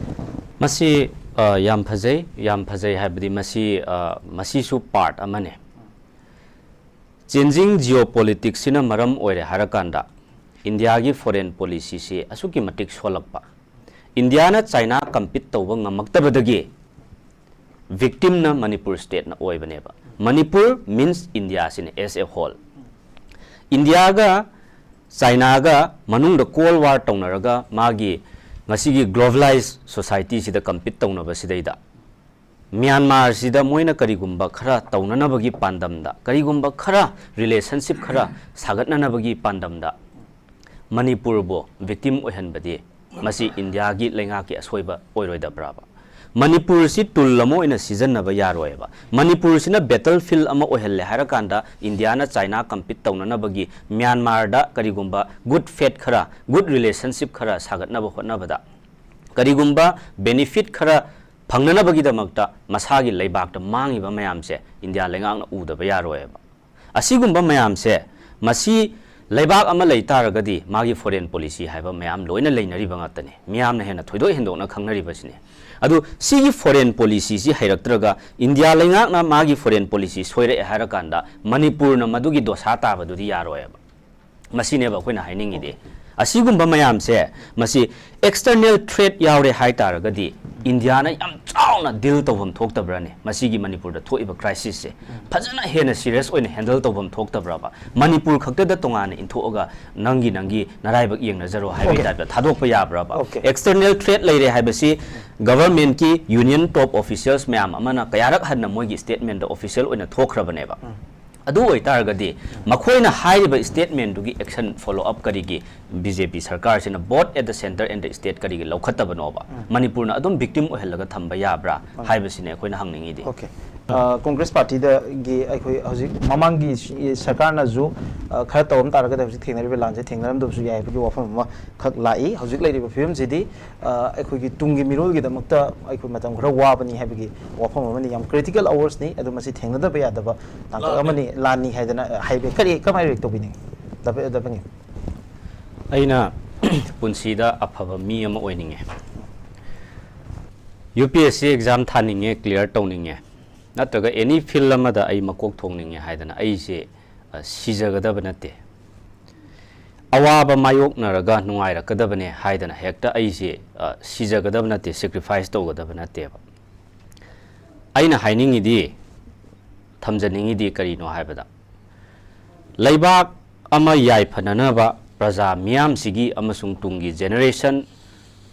ꯃꯁꯤ, ꯑ, ꯌꯥꯝ ꯐꯖꯩ, ꯌꯥꯝ ꯐꯖꯩ ꯍꯥꯏꯕꯗꯤ ꯃꯁꯤ, ꯑ, ꯃꯁꯤꯁꯨ ꯄꯥꯔꯠ ꯑꯃꯅꯦ꯫ ꯆꯦꯟꯖꯤꯡ ꯖꯤꯑꯣ ꯄꯣꯂꯤꯇꯤꯛꯁꯁꯤꯅ ꯃꯔꯝ ꯑꯣꯏꯔꯦ ꯍꯥꯏꯔꯀꯥꯟꯗ ꯏꯟꯗꯤꯌꯥꯒꯤ ꯐꯣꯔꯦꯟ ꯄꯣꯂꯤꯁꯤꯁꯤ ꯑꯁꯨꯛꯀꯤ ꯃꯇꯤꯛ ꯁꯣꯜꯂꯛꯄ, ꯏꯟꯗꯤꯌꯥꯅ ꯆꯥꯏꯅꯥ ꯀꯝꯄꯤꯠ ꯇꯧꯕ ꯉꯝꯃꯛꯇꯕꯗꯒꯤ ꯚꯤꯛꯇꯤꯝꯅ ꯃꯅꯤꯄꯨꯔ ꯁ꯭ꯇꯦꯠꯅ ꯑꯣꯏꯕꯅꯦꯕ꯫ ꯃꯅꯤꯄꯨꯔ ꯃꯤꯟꯁ ꯏꯟꯗꯤꯌꯥꯁꯤꯅꯦ ꯑꯦꯁ ꯑꯦ ꯍꯣꯜ꯫ ꯏꯟꯗꯤꯌꯥꯒ ꯆꯥꯏꯅꯥꯒ ꯃꯅꯨꯡꯗ ꯀꯣꯜ ꯋꯥꯔ ꯇꯧꯅꯔꯒ ꯃꯥꯒꯤ ꯉꯁꯤꯒꯤ ꯒ꯭ꯂꯣꯕꯦꯂꯥꯏꯖ ꯁꯣꯁꯥꯏꯇꯤꯁꯤꯗ ꯀꯝꯄꯤꯠ ꯇꯧꯅꯕꯁꯤꯗꯩꯗ ꯃ꯭ꯌꯥꯟꯃꯥꯔꯁꯤꯗ ꯃꯣꯏꯅ ꯀꯔꯤꯒꯨꯝꯕ ꯈꯔ ꯇꯧꯅꯅꯕꯒꯤ ꯄꯥꯟꯗꯝꯗ, ꯀꯔꯤꯒꯨꯝꯕ ꯈꯔ ꯔꯤꯂꯦꯁꯟꯁꯤꯞ ꯈꯔ ꯁꯥꯒꯠꯅꯅꯕꯒꯤ ꯄꯥꯟꯗꯝꯗ ꯃꯅꯤꯄꯨꯔꯕꯨ ꯚꯤꯛꯇꯤꯝ ꯑꯣꯏꯍꯟꯕꯗꯤ ꯃꯁꯤ ꯏꯟꯗꯤꯌꯥꯒꯤ ꯂꯩꯉꯥꯛꯀꯤ ꯑꯁꯣꯏꯕ ꯑꯣꯏꯔꯣꯏꯗꯕ꯭ꯔꯥꯕ? ꯃꯅꯤꯄꯨꯔꯁꯤ ꯇꯨꯜ ꯑꯃ ꯑꯣꯏꯅ ꯁꯤꯖꯤꯟꯅꯕ ꯌꯥꯔꯣꯏꯕ꯫ ꯃꯅꯤꯄꯨꯔꯁꯤꯅ ꯕꯦꯇꯜ ꯐꯤꯜ ꯑꯃ ꯑꯣꯏꯍꯜꯂꯦ ꯍꯥꯏꯔꯀꯥꯟꯗ ꯏꯟꯗꯤꯌꯥꯅ ꯆꯥꯏꯅꯥ ꯀꯝꯄꯤꯠ ꯇꯧꯅꯅꯕꯒꯤ ꯃ꯭ꯌꯥꯟꯃꯥꯔꯗ ꯀꯔꯤꯒꯨꯝꯕ ꯒꯨꯗ ꯐꯦꯠ ꯈꯔ, ꯒꯨꯗ ꯔꯤꯂꯦꯁꯟꯁꯤꯞ ꯈꯔ ꯁꯥꯒꯠꯅꯕ ꯍꯣꯠꯅꯕꯗ ꯀꯔꯤꯒꯨꯝꯕ ꯕꯦꯅꯤꯐꯤꯠ ꯈꯔ ꯐꯪꯅꯅꯕꯒꯤꯗꯃꯛꯇ ꯃꯁꯥꯒꯤ ꯂꯩꯕꯥꯛꯇ ꯃꯥꯡꯉꯤꯕ ꯃꯌꯥꯝꯁꯦ ꯏꯟꯗꯤꯌꯥ ꯂꯩꯉꯥꯛꯅ ꯎꯗꯕ ꯌꯥꯔꯣꯏꯕ꯫ ꯑꯁꯤꯒꯨꯝꯕ ꯃꯌꯥꯝꯁꯦ, ꯃꯁꯤ ꯂꯩꯕꯥꯛ ꯑꯃ ꯂꯩ ꯇꯥꯔꯒꯗꯤ ꯃꯥꯒꯤ ꯐꯣꯔꯦꯟ ꯄꯣꯂꯤꯁꯤ ꯍꯥꯏꯕ ꯃꯌꯥꯝ ꯂꯣꯏꯅ ꯂꯩꯅꯔꯤꯕ ꯉꯥꯛꯇꯅꯤ, ꯃꯤꯌꯥꯝꯅ ꯍꯦꯟꯅ ꯊꯣꯏꯗꯣꯛ ꯍꯦꯟꯗꯣꯛꯅ ꯈꯪꯅꯔꯤꯕꯁꯤꯅꯤ꯫ ꯑꯗꯨ ꯁꯤꯒꯤ ꯐꯣꯔꯦꯟ ꯄꯣꯂꯤꯁꯤꯁꯤ ꯍꯩꯔꯛꯇ꯭ꯔꯒ ꯏꯟꯗꯤꯌꯥ ꯂꯩꯉꯥꯛꯅ ꯃꯥꯒꯤ ꯐꯣꯔꯦꯟ ꯄꯣꯂꯤꯁꯤ ꯁꯣꯏꯔꯛꯑꯦ ꯍꯥꯏꯔꯀꯥꯟꯗ ꯃꯅꯤꯄꯨꯔꯅ ꯃꯗꯨꯒꯤ ꯗꯣꯁꯥ ꯇꯥꯕꯗꯨꯗꯤ ꯌꯥꯔꯣꯏꯕ꯫ ꯃꯁꯤꯅꯦꯕ ꯑꯩꯈꯣꯏꯅ ꯍꯥꯏꯅꯤꯡꯉꯤꯗꯤ꯫ ꯑꯁꯤꯒꯨꯝꯕ ꯃꯌꯥꯝꯁꯦ, ꯃꯁꯤ ꯑꯦꯛꯁꯇꯔꯅꯦꯜ ꯊ꯭ꯔꯦꯠ ꯌꯥꯎꯔꯦ ꯍꯥꯏ ꯇꯥꯔꯒꯗꯤ ꯏꯟꯗꯤꯌꯥꯅ ꯌꯥꯝ ꯆꯥꯎꯅ ꯗꯤꯜ ꯇꯧꯐꯝ ꯊꯣꯛꯇꯕ꯭ꯔꯅꯦ? ꯃꯁꯤꯒꯤ ꯃꯅꯤꯄꯨꯔꯗ ꯊꯣꯛꯏꯕ ꯀ꯭ꯔꯥꯏꯁꯤꯁꯁꯦ ꯐꯖꯅ ꯍꯦꯟꯅ ꯁꯤꯔꯤꯌꯁ ꯑꯣꯏꯅ ꯍꯦꯟꯗꯜ ꯇꯧꯐꯝ ꯊꯣꯛꯇꯕ꯭ꯔꯕ? ꯃꯅꯤꯄꯨꯔ ꯈꯛꯇꯗ ꯇꯣꯉꯥꯟꯅ ꯏꯟꯊꯣꯛꯑꯒ ꯅꯪꯒꯤ ꯅꯪꯒꯤ ꯅꯔꯥꯏꯕꯛ ꯌꯦꯡꯅꯖꯔꯣ ꯍꯥꯏꯕꯒꯤ Okay. ꯇꯥꯏꯞꯇ ꯊꯥꯗꯣꯛꯄ ꯌꯥꯕ꯭ꯔꯕ? Okay. ꯑꯦꯛꯁꯇꯔꯅꯦꯜ ꯊ꯭ꯔꯦꯠ ꯂꯩꯔꯦ ꯍꯥꯏꯕꯁꯤ ꯒꯚꯔꯟꯃꯦꯟꯠꯀꯤ ꯌꯨꯅꯤꯌꯟ ꯇꯣꯞ ꯑꯣꯐꯤꯁꯤꯌꯦꯜꯁ ꯃꯌꯥꯝ ꯑꯃꯅ ꯀꯌꯥꯔꯛ ꯍꯟꯅ ꯃꯣꯏꯒꯤ ꯁ꯭ꯇꯦꯠꯃꯦꯟꯠꯇ ꯑꯣꯐꯤꯁꯤꯌꯦꯜ ꯑꯣꯏꯅ ꯊꯣꯛꯈ꯭ꯔꯕꯅꯦꯕ꯫ ꯑꯗꯨ ꯑꯣꯏꯇꯥꯔꯒꯗꯤ ꯃꯈꯣꯏꯅ ꯍꯥꯏꯔꯤꯕ ꯁ꯭ꯇꯦꯠꯃꯦꯟꯠꯇꯨꯒꯤ ꯑꯦꯛꯁꯟ ꯐꯣꯂꯣ ꯑꯞ ꯀꯔꯤꯒꯤ ꯕꯤ ꯖꯦ ꯄꯤ ꯁꯔꯀꯥꯔꯁꯤꯅ both at the centre and the state ꯀꯔꯤꯒꯤ ꯂꯧꯈꯠꯇꯕꯅꯣꯕ? ꯃꯅꯤꯄꯨꯔꯅ ꯑꯗꯨꯝ ꯚꯤꯛꯇꯤꯝ ꯑꯣꯏꯍꯜꯂꯒ ꯊꯝꯕ ꯌꯥꯕ꯭ꯔꯥ ꯍꯥꯏꯕꯁꯤꯅꯦ ꯑꯩꯈꯣꯏꯅ ꯍꯪꯅꯤꯡꯉꯤꯗꯤ꯫ Okay. ꯑ, ꯀꯣꯡꯒ꯭ꯔꯦꯁ ꯄꯥꯔꯇꯤꯗꯒꯤ ꯑꯩꯈꯣꯏ ꯍꯧꯖꯤꯛ ꯃꯃꯥꯡꯒꯤ ꯁ-, ꯁꯔꯀꯥꯔꯅꯁꯨ, ꯑ, ꯈꯔ ꯇꯧꯔꯝ ꯇꯥꯔꯒꯗꯤ ꯍꯧꯖꯤꯛ ꯊꯦꯡꯅꯔꯤꯕ ꯂꯥꯟꯁꯦ ꯊꯦꯡꯅꯔꯝꯗꯕꯁꯨ ꯌꯥꯏ ꯍꯥꯏꯕꯒꯤ ꯋꯥꯐꯝ ꯑꯃꯈꯛ ꯂꯥꯛꯏ꯫ ꯍꯧꯖꯤꯛ ꯂꯩꯔꯤꯕ ꯐꯤꯕꯝꯁꯤꯗꯤ, ꯑ, ꯑꯩꯈꯣꯏꯒꯤ ꯇꯨꯡꯒꯤ ꯃꯤꯔꯣꯜꯒꯤꯗꯃꯛꯇ ꯑꯩꯈꯣꯏ ꯃꯇꯝ ꯈꯔ ꯋꯥꯕꯅꯤ ꯍꯥꯏꯕꯒꯤ ꯋꯥꯐꯝ ꯑꯃꯅꯤ꯫ ꯌꯥꯝ critical hours ꯅꯤ꯫ ꯑꯗꯨ ꯃꯁꯤ ꯊꯦꯡꯅꯗꯕ ꯌꯥꯗꯕ ꯇꯥꯡꯀꯛ ꯂꯥꯟꯅꯤ꯫ ꯑꯃꯅꯤ, ꯂꯥꯟꯅꯤ ꯍꯥꯏꯗꯅ, ꯑ, ꯍꯥꯏꯕ꯫ ꯀꯔꯤ, ꯀꯃꯥꯏꯅ react ꯇꯧꯕꯤꯅꯤꯡꯉꯤ? ꯗꯥ ꯄ-, ꯗꯥ ꯄꯪꯒꯤꯝ꯫ ꯑꯩꯅ ꯄꯨꯟꯁꯤꯗ ꯑꯐꯕ ꯃꯤ ꯑꯃ ꯑꯣꯏꯅꯤꯡꯉꯦ꯫ U P S C exam ꯊꯥꯅꯤꯡꯉꯦ, clear ꯇꯧꯅꯤꯡꯉꯦ꯫ ꯅꯠꯇ꯭ꯔꯒ any field ꯑꯃꯗ ꯑꯩ ꯃꯀꯣꯛ ꯊꯣꯡꯅꯤꯡꯉꯦ ꯍꯥꯏꯗꯅ ꯑꯩꯁꯦ, ꯑ, ꯁꯤꯖꯒꯗꯕ ꯅꯠꯇꯦ꯫ ꯑꯋꯥꯕ ꯃꯥꯌꯣꯛꯅꯔꯒ ꯅꯨꯡꯉꯥꯏꯔꯛꯀꯗꯕꯅꯦ ꯍꯥꯏꯗꯅ ꯍꯦꯛꯇ ꯑꯩꯁꯦ, ꯑ, ꯁꯤꯖꯒꯗꯕ ꯅꯠꯇꯦ, sacrifice ꯇꯧꯒꯗꯕ ꯅꯠꯇꯦꯕ꯫ ꯑꯩꯅ ꯍꯥꯏꯅꯤꯡꯉꯤꯗꯤ, ꯊꯝꯖꯅꯤꯡꯉꯤꯗꯤ ꯀꯔꯤꯅꯣ ꯍꯥꯏꯕꯗ, ꯂꯩꯕꯥꯛ ꯑꯃ ꯌꯥꯏꯐꯅꯅꯕ, ꯄ꯭ꯔꯖꯥ ꯃꯤꯌꯥꯝꯁꯤꯒꯤ ꯑꯃꯁꯨꯡ ꯇꯨꯡꯒꯤ generation,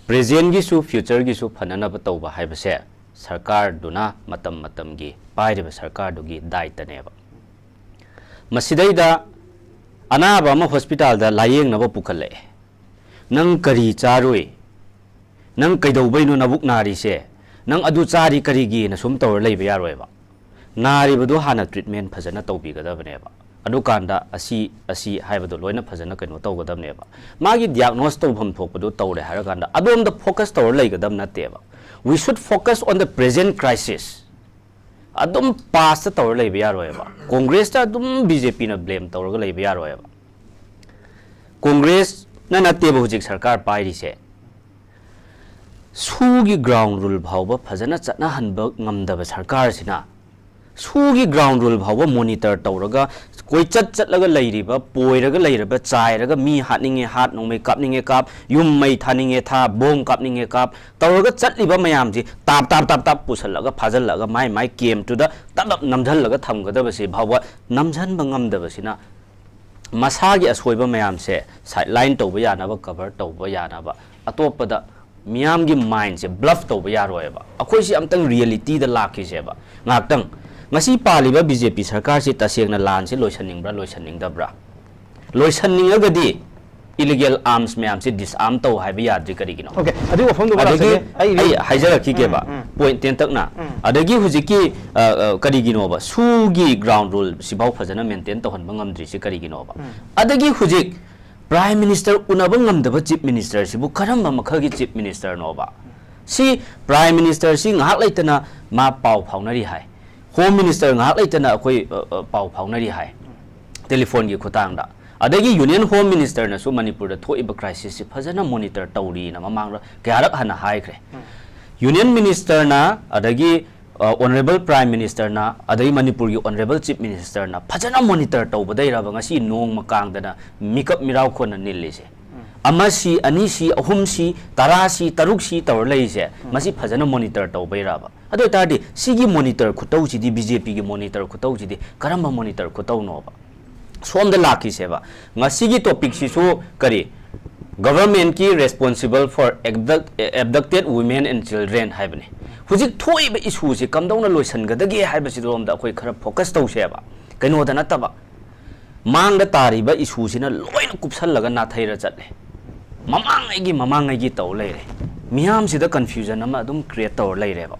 present ꯒꯤꯁꯨ, future ꯒꯤꯁꯨ ꯐꯅꯅꯕ ꯇꯧꯕ ꯍꯥꯏꯕꯁꯦ ꯁꯔꯀꯥꯔꯗꯨꯅ, ꯃꯇꯝ ꯃꯇꯝꯒꯤ ꯄꯥꯏꯔꯤꯕ ꯁꯔꯀꯥꯔꯗꯨꯒꯤ ꯗꯥꯏꯇꯅꯦꯕ꯫ ꯃꯁꯤꯗꯩꯗ ꯑꯅꯥꯕ ꯑꯃ hospital ꯗ ꯂꯥꯌꯦꯡꯅꯕ ꯄꯨꯈꯠꯂꯛꯑꯦ꯫ "ꯅꯪ ꯀꯔꯤ ꯆꯥꯔꯨꯏ? ꯅꯪ ꯀꯩꯗꯧꯕꯩꯅꯣ ꯅꯕꯨꯛ ꯅꯥꯔꯤꯁꯦ? ꯅꯪ ꯑꯗꯨ ꯆꯥꯔꯤ ꯀꯔꯤꯒꯤꯅ?" ꯁꯨꯝ ꯇꯧꯔ ꯂꯩꯕ ꯌꯥꯔꯣꯏꯕ꯫ ꯅꯥꯔꯤꯕꯗꯣ ꯍꯥꯟꯅ treatment ꯐꯖꯅ ꯇꯧꯕꯤꯒꯗꯕꯅꯦꯕ꯫ ꯑꯗꯨꯀꯥꯟꯗ ꯑꯁꯤ, ꯑꯁꯤ ꯍꯥꯏꯕꯗꯣ ꯂꯣꯏꯅ ꯐꯖꯅ ꯀꯩꯅꯣ ꯇꯧꯒꯗꯕꯅꯦꯕ꯫ ꯃꯥꯒꯤ diagnose ꯇꯧꯐꯝ ꯊꯣꯛꯄꯗꯣ ꯇꯧꯔꯦ ꯍꯥꯏꯔꯀꯥꯟꯗ ꯑꯗꯣꯝꯗ focus ꯇꯧꯔ ꯂꯩꯒꯗꯕ ꯅꯠꯇꯦꯕ꯫ We should focus on the present crisis. ꯑꯗꯨꯝ past ꯇ ꯇꯧꯔ ꯂꯩꯕ ꯌꯥꯔꯣꯏꯕ꯫ ꯀꯣꯡꯒ꯭ꯔꯦꯁꯇ ꯑꯗꯨꯝ ꯕꯤ ꯖꯦ ꯄꯤꯅ blame ꯇꯧꯔꯒ ꯂꯩꯕ ꯌꯥꯔꯣꯏꯕ꯫ ꯀꯣꯡꯒ꯭ꯔꯦꯁꯅ ꯅꯠꯇꯦꯕ ꯍꯧꯖꯤꯛ ꯁꯔꯀꯥꯔ ꯄꯥꯏꯔꯤꯁꯦ꯫ ꯁꯨꯒꯤ ground rule ꯐꯥꯎꯕ ꯐꯖꯅ ꯆꯠꯅꯍꯟꯕ ꯉꯝꯗꯕ ꯁꯔꯀꯥꯔꯁꯤꯅ, ꯁꯨꯒꯤ ground rule ꯐꯥꯎꯕ monitor ꯇꯧꯔꯒ, ꯀꯣꯏꯆꯠ ꯆꯠꯂꯒ ꯂꯩꯔꯤꯕ, ꯄꯣꯏꯔꯒ ꯂꯩꯔꯕ, ꯆꯥꯏꯔꯒ ꯃꯤ ꯍꯥꯠꯅꯤꯡꯉꯦ ꯍꯥꯠ, ꯅꯣꯡꯃꯩ ꯀꯥꯞꯅꯤꯡꯉꯦ ꯀꯥꯞ, ꯌꯨꯝ ꯃꯩ ꯊꯥꯅꯤꯡꯉꯦ ꯊꯥ, bomb ꯀꯥꯞꯅꯤꯡꯉꯦ ꯀꯥꯞ ꯇꯧꯔꯒ ꯆꯠꯂꯤꯕ ꯃꯌꯥꯝꯁꯤ ꯇꯥꯞ ꯇꯥꯞ ꯇꯥꯞ ꯇꯥꯞ ꯄꯨꯁꯜꯂꯒ ꯐꯥꯖꯤꯜꯂꯒ ꯃꯥꯏ ꯃꯥꯏ camp ꯇꯨꯗ ꯇꯞ ꯇꯞ ꯅꯝꯁꯤꯜꯂꯒ ꯊꯝꯒꯗꯕꯁꯤ ꯐꯥꯎꯕ ꯅꯝꯁꯤꯟꯕ ꯉꯝꯗꯕꯁꯤꯅ, ꯃꯁꯥꯒꯤ ꯑꯁꯣꯏꯕ ꯃꯌꯥꯝꯁꯦ sideline ꯇꯧꯕ ꯌꯥꯅꯕ, cover ꯇꯧꯕ ꯌꯥꯅꯕ, ꯑꯇꯣꯞꯄꯗ ꯃꯤꯌꯥꯝꯒꯤ mind ꯁꯦ bluff ꯇꯧꯕ ꯌꯥꯔꯣꯏꯕ꯫ ꯑꯩꯈꯣꯏꯁꯤ ꯑꯝꯇꯪ reality ꯗ ꯂꯥꯛꯈꯤꯁꯦꯕ ꯉꯥꯏꯍꯥꯛꯇꯪ꯫ ꯉꯁꯤ ꯄꯥꯜꯂꯤꯕ ꯕꯤ ꯖꯦ ꯄꯤ ꯁꯔꯀꯥꯔꯁꯤ ꯇꯁꯦꯡꯅ ꯂꯥꯟꯁꯤ ꯂꯣꯏꯁꯟꯅꯤꯡꯕ꯭ꯔꯥ, ꯂꯣꯏꯁꯟꯅꯤꯡꯗꯕ꯭ꯔꯥ? ꯂꯣꯏꯁꯟꯅꯤꯡꯉꯒꯗꯤ illegal arms ꯃꯌꯥꯝꯁꯦ disarm ꯇꯧ ꯍꯥꯏꯕ ꯌꯥꯗ꯭ꯔꯤ ꯀꯔꯤꯒꯤꯅꯣ? Okay, ꯑꯗꯨꯒꯤ ꯋꯥꯐꯝꯗꯨ ꯑꯗꯒꯤ ꯂꯥꯛꯆꯒꯦ꯫ ꯑꯩ ꯑꯩ ꯍꯥꯏꯖꯔꯛꯈꯤꯒꯦꯕ ꯎꯝ, ꯎꯝ꯫ Point ꯇꯦꯟꯇꯛꯅ꯫ ꯑꯗꯒꯤ ꯍꯧꯖꯤꯛꯀꯤ ꯑ, ꯑ, ꯀꯔꯤꯒꯤꯅꯣꯕ ꯁꯨꯒꯤ ground rule ꯁꯤꯐꯥꯎ ꯐꯖꯅ maintain ꯇꯧꯍꯟꯕ ꯉꯝꯗ꯭ꯔꯤꯁꯤ ꯀꯔꯤꯒꯤꯅꯣꯕ? ꯑꯗꯒꯤ ꯍꯧꯖꯤꯛ Prime Minister ꯎꯅꯕ ꯉꯝꯗꯕ Chief Minister ꯁꯤꯕꯨ ꯀꯔꯝꯕ ꯃꯈꯜꯒꯤ Chief Minister ꯅꯣꯕ? ꯁꯤ Prime Minister ꯁꯤ ꯉꯥꯏꯍꯥꯛ ꯂꯩꯇꯅ ꯃꯥ ꯄꯥꯎ ꯐꯥꯎꯅꯔꯤ ꯍꯥꯏ, Home Minister ꯉꯥꯏꯍꯥꯛ ꯂꯩꯇꯅ ꯑꯩꯈꯣꯏ, ꯑ, ꯑ, ꯄꯥꯎ ꯐꯥꯎꯅꯔꯤ ꯍꯥꯏ telephone ꯒꯤ ꯈꯨꯠꯊꯥꯡꯗ꯫ ꯑꯗꯒꯤ Union Home Minister ꯅꯁꯨ ꯃꯅꯤꯄꯨꯔꯗ ꯊꯣꯛꯏꯕ crisis ꯁꯤ ꯐꯖꯅ monitor ꯇꯧꯔꯤꯅ ꯃꯃꯥꯡꯗ ꯀꯌꯥꯔꯛ ꯍꯟꯅ ꯍꯥꯏꯈ꯭ꯔꯦ꯫ Union Minister ꯅ, ꯑꯗꯒꯤ, ꯑ, Honourable Prime Minister ꯅ, ꯑꯗꯒꯤ ꯃꯅꯤꯄꯨꯔꯒꯤ Honourable Chief Minister ꯅ ꯐꯖꯅ monitor ꯇꯧꯕꯗꯩꯔꯕ ꯉꯁꯤ ꯅꯣꯡꯃ ꯀꯥꯡꯗꯅ ꯃꯤꯀꯞ ꯃꯤꯔꯥꯎ ꯈꯣꯟꯅ ꯅꯤꯜꯂꯤꯁꯦ? ꯑꯃ ꯁꯤ, ꯑꯅꯤ ꯁꯤ, ꯑꯍꯨꯝ ꯁꯤ, ꯇꯔꯥ ꯁꯤ, ꯇꯔꯨꯛ ꯁꯤ ꯇꯧꯔ ꯂꯩꯔꯤꯁꯦ, ꯃꯁꯤ ꯐꯖꯅ monitor ꯇꯧꯕꯩꯔꯕ? ꯑꯗꯨ ꯑꯣꯏꯇꯥꯔꯗꯤ ꯁꯤꯒꯤ monitor ꯈꯨꯇꯧꯁꯤꯗꯤ, BJP ꯒꯤ monitor ꯈꯨꯇꯧꯁꯤꯗꯤ ꯀꯔꯝꯕ monitor ꯈꯨꯇꯧꯅꯣꯕ? ꯁꯣꯝꯗ ꯂꯥꯛꯈꯤꯁꯦꯕ꯫ ꯉꯁꯤꯒꯤ topic ꯁꯤꯁꯨ ꯀꯔꯤ? Government ꯀꯤ responsible for abduct-, abducted women and children ꯍꯥꯏꯕꯅꯤ꯫ ꯍꯧꯖꯤꯛ ꯊꯣꯛꯏꯕ issue ꯁꯤ ꯀꯝꯗꯧꯅ ꯂꯣꯏꯁꯤꯟꯒꯗꯒꯦ ꯍꯥꯏꯕꯁꯤꯔꯣꯝꯗ ꯑꯩꯈꯣꯏ ꯈꯔ focus ꯇꯧꯁꯦꯕ, ꯀꯩꯅꯣꯗ ꯅꯠꯇꯕ꯫ ꯃꯥꯡꯗ ꯇꯥꯔꯤꯕ issue ꯁꯤꯅ ꯂꯣꯏꯅ ꯀꯨꯞꯁꯜꯂꯒ ꯅꯥꯊꯩꯔ ꯆꯠꯂꯦ꯫ ꯃꯃꯥꯡꯉꯩꯒꯤ, ꯃꯃꯥꯡꯉꯩꯒꯤ ꯇꯧ ꯂꯩꯔꯦ꯫ ꯃꯤꯌꯥꯝꯁꯤꯗ confusion ꯑꯃ ꯑꯗꯨꯝ create ꯇꯧꯔ ꯂꯩꯔꯦꯕ꯫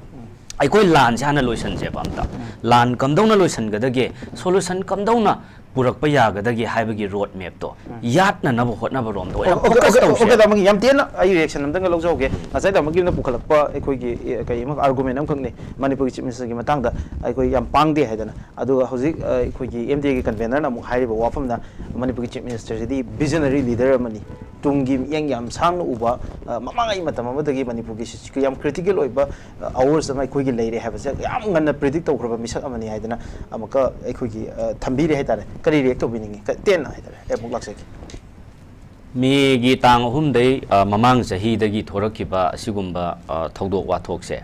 ꯑꯩꯈꯣꯏ ꯂꯥꯟꯁꯦ ꯍꯥꯟꯅ ꯂꯣꯏꯁꯟꯁꯦꯕ ꯑꯝꯇ꯫ ꯂꯥꯟ ꯀꯝꯗꯧꯅ ꯂꯣꯏꯁꯟꯒꯗꯒꯦ, solution ꯀꯝꯗꯧꯅ ꯄꯨꯔꯛꯄ ꯌꯥꯒꯗꯒꯦ ꯍꯥꯏꯕꯒꯤ road map ꯇꯣ ꯌꯥꯠꯅꯅꯕ ꯍꯣꯠꯅꯕ ꯔꯣꯝꯗ ꯑꯣꯏꯅ Okay, focus okay, okay, ꯇꯧꯁꯦꯕ꯫ ꯇꯥꯃꯣ, ꯌꯥꯝ ꯇꯦꯟꯅ ꯑꯩ reaction ꯑꯝꯇꯪꯒ ꯂꯧꯖꯍꯧꯒꯦ꯫ ꯉꯁꯥꯏ ꯇꯥꯃꯣꯒꯤꯅ ꯄꯨꯈꯠꯂꯛꯄ ꯑꯩꯈꯣꯏꯒꯤ, ꯑꯦ, ꯀꯩ ꯑꯃ argument ꯑꯃꯈꯛꯅꯤ, ꯃꯅꯤꯄꯨꯔꯒꯤ Chief Minister ꯒꯤ ꯃꯇꯥꯡꯗ ꯑꯩꯈꯣꯏ ꯌꯥꯝ ꯄꯥꯡꯗꯦ ꯍꯥꯏꯗꯅ꯫ ꯑꯗꯨꯒ ꯍꯧꯖꯤꯛ, ꯑ, ꯑꯩꯈꯣꯏꯒꯤ MDA ꯒꯤ convener ꯅ ꯑꯃꯨꯛ ꯍꯥꯏꯔꯤꯕ ꯋꯥꯐꯝꯅ ꯃꯅꯤꯄꯨꯔꯒꯤ Chief Minister ꯁꯤꯗꯤ visionary leader ꯑꯃꯅꯤ, ꯇꯨꯡꯒꯤ ꯃꯤꯠꯌꯦꯡ ꯌꯥꯝ ꯁꯥꯡꯅ ꯎꯕ, ꯑ, ꯃꯃꯥꯡꯉꯩ ꯃꯇꯝ ꯑꯃꯗꯒꯤ ꯃꯅꯤꯄꯨꯔꯒꯤ ꯁꯤ-, ꯌꯥꯝ critical ꯑꯣꯏꯕ, ꯑ, hours ꯑꯃ ꯑꯩꯈꯣꯏꯒꯤ ꯂꯩꯔꯦ ꯍꯥꯏꯕꯁꯦ ꯌꯥꯝ ꯉꯟꯅ predict ꯇꯧꯈ꯭ꯔꯕ ꯃꯤꯁꯛ ꯑꯃꯅꯤ ꯍꯥꯏꯗꯅ ꯑꯃꯨꯛꯀ ꯑꯩꯈꯣꯏꯒꯤ, ꯑ, ꯊꯝꯕꯤꯔꯦ ꯍꯥꯏꯇꯥꯔꯦ꯫ ꯀꯔꯤ react ꯇꯧꯕꯤꯅꯤꯡꯉꯤ? ꯀ-, ꯇꯦꯟꯅ ꯍꯥꯏꯇꯥꯔꯦ꯫ ꯑꯩ ꯑꯃꯨꯛ ꯂꯥꯛꯆꯒꯦ꯫ ꯃꯦꯒꯤ ꯇꯥꯡ ꯑꯍꯨꯝꯗꯩ, ꯑ, ꯃꯃꯥꯡ ꯆꯍꯤꯗꯒꯤ ꯊꯣꯔꯛꯈꯤꯕ ꯑꯁꯤꯒꯨꯝꯕ, ꯑ, ꯊꯧꯗꯣꯛ ꯋꯥꯊꯣꯛꯁꯦ,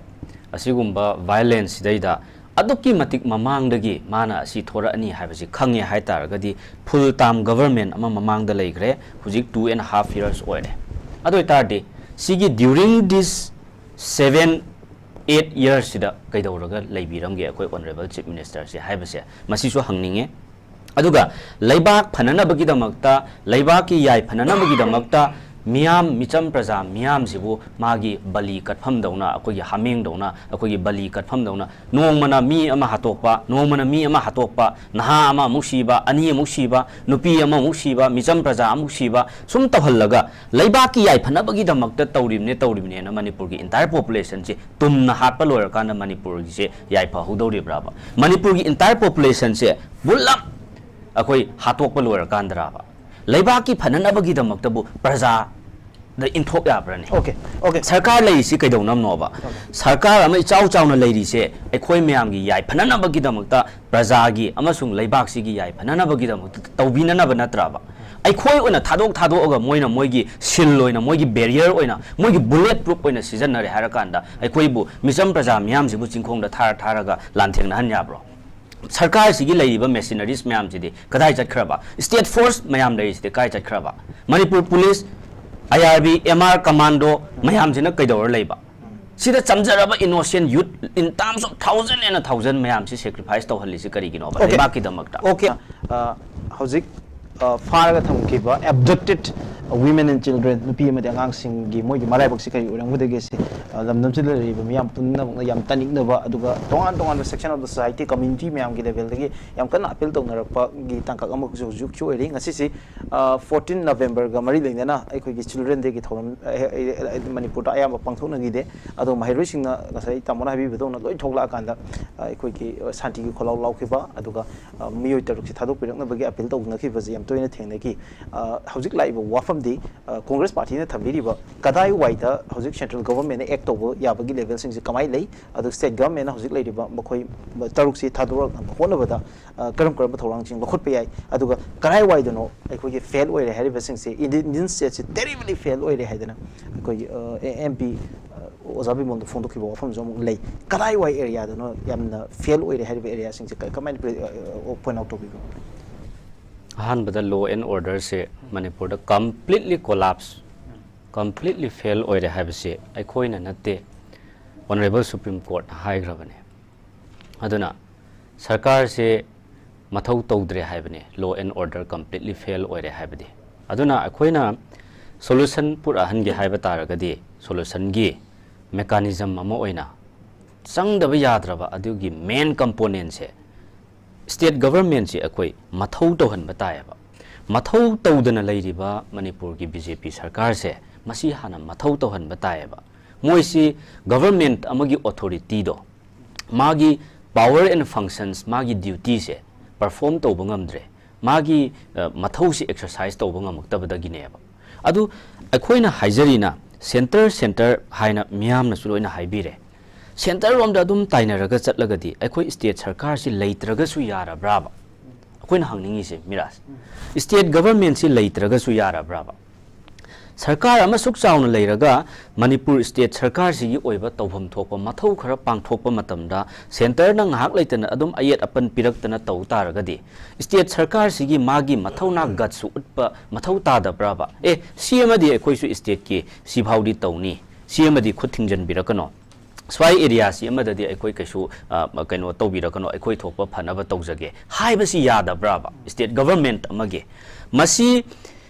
ꯑꯁꯤꯒꯨꯝꯕ violence ꯁꯤꯗꯩꯗ ꯑꯗꯨꯛꯀꯤ ꯃꯇꯤꯛ ꯃꯃꯥꯡꯗꯒꯤ ꯃꯥꯅ ꯑꯁꯤ ꯊꯣꯔꯛꯑꯅꯤ ꯍꯥꯏꯕꯁꯤ ꯈꯪꯉꯦ ꯍꯥꯏ ꯇꯥꯔꯒꯗꯤ, full term government ꯑꯃ ꯃꯃꯥꯡꯗ ꯂꯩꯈ꯭ꯔꯦ, ꯍꯧꯖꯤꯛ two and half years ꯑꯣꯏꯔꯦ꯫ ꯑꯗꯨ ꯑꯣꯏ ꯇꯥꯔꯗꯤ ꯁꯤꯒꯤ during this seven, eight years ꯁꯤꯗ ꯀꯩꯗꯧꯔꯒ ꯂꯩꯕꯤꯔꯝꯒꯦ ꯑꯩꯈꯣꯏ Honourable Chief Minister ꯁꯦ ꯍꯥꯏꯕꯁꯦ ꯃꯁꯤꯁꯨ ꯍꯪꯅꯤꯡꯉꯦ꯫ ꯑꯗꯨꯒ ꯂꯩꯕꯥꯛ ꯐꯅꯅꯕꯒꯤꯗꯃꯛꯇ, ꯂꯩꯕꯥꯛꯀꯤ ꯌꯥꯏꯐꯅꯅꯕꯒꯤꯗꯃꯛꯇ ꯃꯤꯌꯥꯝ, ꯃꯤꯆꯝ ꯄ꯭ꯔꯖꯥ ꯃꯤꯌꯥꯝꯁꯤꯕꯨ ꯃꯥꯒꯤ ꯕꯂꯤ ꯀꯠꯐꯝꯗꯧꯅ, ꯑꯩꯈꯣꯏꯒꯤ ꯍꯥꯃꯦꯡꯗꯧꯅ, ꯑꯩꯈꯣꯏꯒꯤ ꯕꯂꯤ ꯀꯠꯐꯝꯗꯧꯅ ꯅꯣꯡꯃꯅ ꯃꯤ ꯑꯃ ꯍꯥꯠꯇꯣꯛꯄ, ꯅꯣꯡꯃꯅ ꯃꯤ ꯑꯃ ꯍꯥꯠꯇꯣꯛꯄ, ꯅꯍꯥ ꯑꯃ ꯑꯃꯨꯛ ꯁꯤꯕ, ꯑꯅꯤ ꯑꯃꯨꯛ ꯁꯤꯕ, ꯅꯨꯄꯤ ꯑꯃ ꯑꯃꯨꯛ ꯁꯤꯕ, ꯃꯤꯆꯝ ꯄ꯭ꯔꯖꯥ ꯑꯃꯨꯛ ꯁꯤꯕ, ꯁꯨꯝ ꯇꯧꯍꯜꯂꯒ ꯂꯩꯕꯥꯛꯀꯤ ꯌꯥꯏꯐꯅꯕꯒꯤꯗꯃꯛꯇ ꯇꯧꯔꯤꯕꯅꯦ, ꯇꯧꯔꯤꯕꯅꯦꯅ ꯃꯅꯤꯄꯨꯔꯒꯤ entire populationꯁꯦ ꯇꯨꯝꯅ ꯍꯥꯠꯄ ꯂꯣꯏꯔꯀꯥꯟꯗ ꯃꯅꯤꯄꯨꯔꯒꯤꯁꯦ ꯌꯥꯏꯐꯍꯧꯗꯧꯔꯤꯕ꯭ꯔꯥꯕ? ꯃꯅꯤꯄꯨꯔꯒꯤ entire populationꯁꯦ ꯄꯨꯂꯞ ꯑꯩꯈꯣꯏ ꯍꯥꯠꯇꯣꯛꯄ ꯂꯣꯏꯔꯀꯥꯟꯗꯔꯕ? ꯂꯩꯕꯥꯛꯀꯤ ꯐꯅꯅꯕꯒꯤꯗꯃꯛꯇꯕꯨ ꯄ꯭ꯔꯖꯥꯗ ꯏꯟꯊꯣꯛ ꯌꯥꯕ꯭ꯔꯅꯦ? Okay, okay. ꯁꯔꯀꯥꯔ ꯂꯩꯔꯤꯁꯤ ꯀꯩꯗꯧꯅꯕꯅꯣꯕ? ꯁꯔꯀꯥꯔ ꯑꯃ ꯏꯆꯥꯎ ꯆꯥꯎꯅ ꯂꯩꯔꯤꯁꯦ ꯑꯩꯈꯣꯏ ꯃꯌꯥꯝꯒꯤ ꯌꯥꯏꯐꯅꯅꯕꯒꯤꯗꯃꯛꯇ, ꯄ꯭ꯔꯖꯥꯒꯤ ꯑꯃꯁꯨꯡ ꯂꯩꯕꯥꯛꯁꯤꯒꯤ ꯌꯥꯏꯐꯅꯅꯕꯒꯤꯗꯃꯛꯇ ꯇꯧꯕꯤꯅꯅꯕ ꯅꯠꯇ꯭ꯔꯕ? ꯑꯩꯈꯣꯏ ꯑꯣꯏꯅ ꯊꯥꯗꯣꯛ ꯊꯥꯗꯣꯛꯑꯒ ꯃꯣꯏꯅ ꯃꯣꯏꯒꯤ shield ꯑꯣꯏꯅ, ꯃꯣꯏꯒꯤ barrier ꯑꯣꯏꯅ, ꯃꯣꯏꯒꯤ bullet proof ꯑꯣꯏꯅ ꯁꯤꯖꯤꯟꯅꯔꯦ ꯍꯥꯏꯔꯀꯥꯟꯗ ꯑꯩꯈꯣꯏꯕꯨ, ꯃꯤꯆꯝ ꯄ꯭ꯔꯖꯥ ꯃꯤꯌꯥꯝꯁꯤꯕꯨ ꯆꯤꯡꯈꯣꯡꯗ ꯊꯥꯔ ꯊꯥꯔꯒ ꯂꯥꯟꯊꯦꯡꯅꯍꯟ ꯌꯥꯕ꯭ꯔꯣ? ꯁꯔꯀꯥꯔꯁꯤꯒꯤ ꯂꯩꯔꯤꯕ machineries ꯃꯌꯥꯝꯁꯤꯗꯤ ꯀꯗꯥꯏ ꯆꯠꯈ꯭ꯔꯕ? State force ꯃꯌꯥꯝ ꯂꯩꯔꯤꯁꯤꯗꯤ ꯀꯗꯥꯏ ꯆꯠꯈ꯭ꯔꯕ? Manipur police, I R B, M R commando ꯃꯌꯥꯝꯁꯤꯅ ꯀꯩꯗꯧꯔ ꯂꯩꯕ? ꯁꯤꯗ ꯆꯝꯖꯔꯕ innocent youth in terms of thousand and a thousand ꯃꯌꯥꯝꯁꯤ sacrifice ꯇꯧꯍꯜꯂꯤꯁꯤ ꯀꯔꯤꯒꯤꯅꯣꯕ? Okay. ꯂꯩꯕꯥꯛꯀꯤꯗꯃꯛꯇ. Okay. ꯑ, ꯍꯧꯖꯤꯛ, ꯑ, ꯐꯥꯔꯒ ꯊꯝꯈꯤꯕ abducted women and children, ꯅꯨꯄꯤ ꯑꯃꯗꯤ ꯑꯉꯥꯡꯁꯤꯡꯒꯤ ꯃꯣꯏꯒꯤ ꯃꯔꯥꯏꯕꯛꯁꯤ ꯀꯔꯤ ꯑꯣꯏꯔꯝꯒꯗꯒꯦ ꯁꯤ, ꯑ, ꯂꯝꯗꯝꯁꯤꯗ ꯂꯩꯔꯤꯕ ꯃꯤꯌꯥꯝ ꯄꯨꯝꯅꯃꯛꯅ ꯌꯥꯝ ꯇꯥꯅꯤꯡꯅꯕ, ꯑꯗꯨꯒ ꯇꯣꯉꯥꯟ ꯇꯣꯉꯥꯟꯕ section of the society, community ꯃꯌꯥꯝꯒꯤ levelꯗꯒꯤ ꯌꯥꯝ ꯀꯟꯅ appeal ꯇꯧꯅꯔꯛꯄꯒꯤ ꯇꯥꯡꯀꯛ ꯑꯃꯈꯛꯁꯨ ꯍꯧꯖꯤꯛꯁꯨ ꯑꯣꯏꯔꯤ꯫ ꯉꯁꯤꯁꯤ, ꯑ, fourteen Novemberꯒ ꯃꯔꯤ ꯂꯩꯅꯅ ꯑꯩꯈꯣꯏꯒꯤ Children Dayꯒꯤ ꯊꯧꯔꯝ, ꯑ, ꯑ, ꯑ, ꯃꯅꯤꯄꯨꯔꯗ ꯑꯌꯥꯝꯕ ꯄꯥꯡꯊꯣꯛꯅꯈꯤꯗꯦ꯫ ꯑꯗꯣ ꯃꯍꯩꯔꯣꯏꯁꯤꯡꯅ ꯉꯁꯥꯏ ꯇꯥꯃꯣꯅ ꯍꯥꯏꯕꯤꯕꯗꯧꯅ ꯂꯣꯏ ꯊꯣꯛꯂꯛꯑꯀꯥꯟꯗ, ꯑ, ꯑꯩꯈꯣꯏꯒꯤ, ꯑ, ꯁꯥꯟꯇꯤꯒꯤ ꯈꯣꯜꯂꯥꯎ ꯂꯥꯎꯈꯤꯕ, ꯑꯗꯨꯒ, ꯑ, ꯃꯤꯑꯣꯏ ꯇꯔꯨꯛꯁꯤ ꯊꯥꯗꯣꯛꯄꯤꯔꯛꯅꯕꯒꯤ appeal ꯇꯧꯅꯈꯤꯕꯁꯦ ꯌꯥꯝ ꯇꯣꯏꯅ ꯊꯦꯡꯅꯈꯤ꯫ ꯑ, ꯍꯧꯖꯤꯛ ꯂꯥꯛꯏꯕ ꯋꯥꯐꯝꯗꯤ, ꯑ, Congress partyꯅ ꯊꯝꯕꯤꯔꯤꯕ ꯀꯗꯥꯏꯋꯥꯏꯗ ꯍꯧꯖꯤꯛ central governmentꯅ act ꯇꯧꯕ ꯌꯥꯕꯒꯤ levelꯁꯤꯡꯁꯦ ꯀꯃꯥꯏꯅ ꯂꯩ? ꯑꯗꯨ state governmentꯅ ꯍꯧꯖꯤꯛ ꯂꯩꯔꯤꯕ ꯃꯈꯣꯏ ꯇꯔꯨꯛꯁꯤ ꯊꯥꯗꯣꯔꯛꯅꯕ ꯍꯣꯠꯅꯕꯗ, ꯑ, ꯀꯔꯝ ꯀꯔꯝꯕ ꯊꯧꯔꯥꯡꯁꯤꯡ ꯂꯧꯈꯠꯄ ꯌꯥꯏ? ꯑꯗꯨꯒ ꯀꯗꯥꯏꯋꯥꯏꯗꯅꯣ ꯑꯩꯈꯣꯏꯒꯤ fail ꯑꯣꯏꯔꯦ ꯍꯥꯏꯔꯤꯕꯁꯤꯡꯁꯦ, Indian, Indian stateꯁꯤ terribly fail ꯑꯣꯏꯔꯦ ꯍꯥꯏꯗꯅ ꯑꯩꯈꯣꯏꯒꯤ, ꯑ, MP, ꯑ, ꯑꯣꯖꯥ ꯕꯤꯃꯣꯜꯗ ꯐꯣꯡꯗꯣꯛꯈꯤꯕ ꯋꯥꯐꯝꯁꯨ ꯑꯃꯨꯛ ꯂꯩ꯫ ꯀꯗꯥꯏꯋꯥꯏ areaꯗꯅꯣ ꯌꯥꯝꯅ fail ꯑꯣꯏꯔꯦ ꯍꯥꯏꯔꯤꯕ areaꯁꯤꯡꯁꯦ ꯀ-, ꯀꯃꯥꯏꯅ pre-, ꯑ, ꯑ, point out ꯇꯧꯕꯤꯕ? ꯑꯍꯥꯟꯕꯗ law and orderꯁꯦ ꯃꯅꯤꯄꯨꯔꯗ completely collapse, completely fail ꯑꯣꯏꯔꯦ ꯍꯥꯏꯕꯁꯦ ꯑꯩꯈꯣꯏꯅ ꯅꯠꯇꯦ, Honourable Supreme Courtꯅ ꯍꯥꯏꯈ꯭ꯔꯕꯅꯦ꯫ ꯑꯗꯨꯅ ꯁꯔꯀꯥꯔꯁꯦ ꯃꯊꯧ ꯇꯧꯗ꯭ꯔꯦ ꯍꯥꯏꯕꯅꯤ, law and order completely fail ꯑꯣꯏꯔꯦ ꯍꯥꯏꯕꯗꯤ꯫ ꯑꯗꯨꯅ ꯑꯩꯈꯣꯏꯅ solution ꯄꯨꯔꯛꯍꯟꯒꯦ ꯍꯥꯏꯕ ꯇꯥꯔꯒꯗꯤ, solutionꯒꯤ mechanism ꯑꯃ ꯑꯣꯏꯅ ꯆꯪꯗꯕ ꯌꯥꯗ꯭ꯔꯕ ꯑꯗꯨꯒꯤ main componentꯁꯦ, state governmentꯁꯤ ꯑꯩꯈꯣꯏ ꯃꯊꯧ ꯇꯧꯍꯟꯕ ꯇꯥꯏꯌꯦꯕ꯫ ꯃꯊꯧ ꯇꯧꯗꯅ ꯂꯩꯔꯤꯕ ꯃꯅꯤꯄꯨꯔꯒꯤ BJP ꯁꯔꯀꯥꯔꯁꯦ, ꯃꯁꯤ ꯍꯥꯟꯅ ꯃꯊꯧ ꯇꯧꯍꯟꯕ ꯇꯥꯏꯌꯦꯕ꯫ ꯃꯣꯏꯁꯤ government ꯑꯃꯒꯤ authorityꯗꯣ, ꯃꯥꯒꯤ power and functions, ꯃꯥꯒꯤ dutyꯁꯦ perform ꯇꯧꯕ ꯉꯝꯗ꯭ꯔꯦ, ꯃꯥꯒꯤ, ꯑ, ꯃꯊꯧꯁꯤ exercise ꯇꯧꯕ ꯉꯝꯃꯛꯇꯕꯗꯒꯤꯅꯦꯕ꯫ ꯑꯗꯨ ꯑꯩꯈꯣꯏꯅ ꯍꯥꯏꯖꯔꯤꯅ, centre, centre ꯍꯥꯏꯅ ꯃꯤꯌꯥꯝꯅꯁꯨ ꯂꯣꯏꯅ ꯍꯥꯏꯕꯤꯔꯦ, centre ꯔꯣꯝꯗ ꯑꯗꯨꯝ ꯇꯥꯏꯅꯔꯒ ꯆꯠꯂꯒꯗꯤ ꯑꯩꯈꯣꯏ state ꯁꯔꯀꯥꯔꯁꯤ ꯂꯩꯇ꯭ꯔꯒꯁꯨ ꯌꯥꯔꯕ꯭ꯔꯥꯕ? ꯑꯩꯈꯣꯏꯅ ꯍꯪꯅꯤꯡꯉꯤꯁꯦ, ꯃꯤꯔꯥꯖ, state governmentꯁꯤ ꯂꯩꯇ꯭ꯔꯒꯁꯨ ꯌꯥꯔꯕ꯭ꯔꯥꯕ? ꯁꯔꯀꯥꯔ ꯑꯃ ꯁꯨꯛ ꯆꯥꯎꯅ ꯂꯩꯔꯒ ꯃꯅꯤꯄꯨꯔ state ꯁꯔꯀꯥꯔꯁꯤꯒꯤ ꯑꯣꯏꯕ ꯇꯧꯐꯝ ꯊꯣꯛꯄ ꯃꯊꯧ ꯈꯔ ꯄꯥꯡꯊꯣꯛꯄ ꯃꯇꯝꯗ centreꯅ ꯉꯥꯏꯍꯥꯛ ꯂꯩꯇꯅ ꯑꯗꯨꯝ ꯑꯌꯦꯠ ꯑꯄꯟ ꯄꯤꯔꯛꯇꯅ ꯇꯧ ꯇꯥꯔꯒꯗꯤ, state ꯁꯔꯀꯥꯔꯁꯤꯒꯤ ꯃꯥꯒꯤ ꯃꯊꯧꯅꯥ gutsꯁꯨ ꯎꯠꯄ ꯃꯊꯧ ꯇꯥꯗꯕ꯭ꯔꯥꯕ? ꯑꯦ, ꯁꯤ ꯑꯃꯗꯤ ꯑꯩꯈꯣꯏꯁꯨ stateꯀꯤ ꯁꯤꯐꯥꯎꯗꯤ ꯇꯧꯅꯤ, ꯁꯤ ꯑꯃꯗꯤ ꯈꯨꯠ ꯊꯤꯡꯖꯤꯟꯕꯤꯔꯛꯀꯅꯣ, ꯁ꯭ꯋꯥꯏ areaꯁꯤ ꯑꯃꯗꯗꯤ ꯑꯩꯈꯣꯏ ꯀꯩꯁꯨ, ꯑ, ꯀꯩꯅꯣ ꯇꯧꯕꯤꯔꯛꯀꯅꯣ, ꯑꯩꯈꯣꯏ ꯊꯣꯛꯄ ꯐꯅꯕ ꯇꯧꯖꯒꯦ ꯍꯥꯏꯕꯁꯤ ꯌꯥꯗꯕ꯭ꯔꯥꯕ? State government ꯑꯃꯒꯤ ꯃꯁꯤ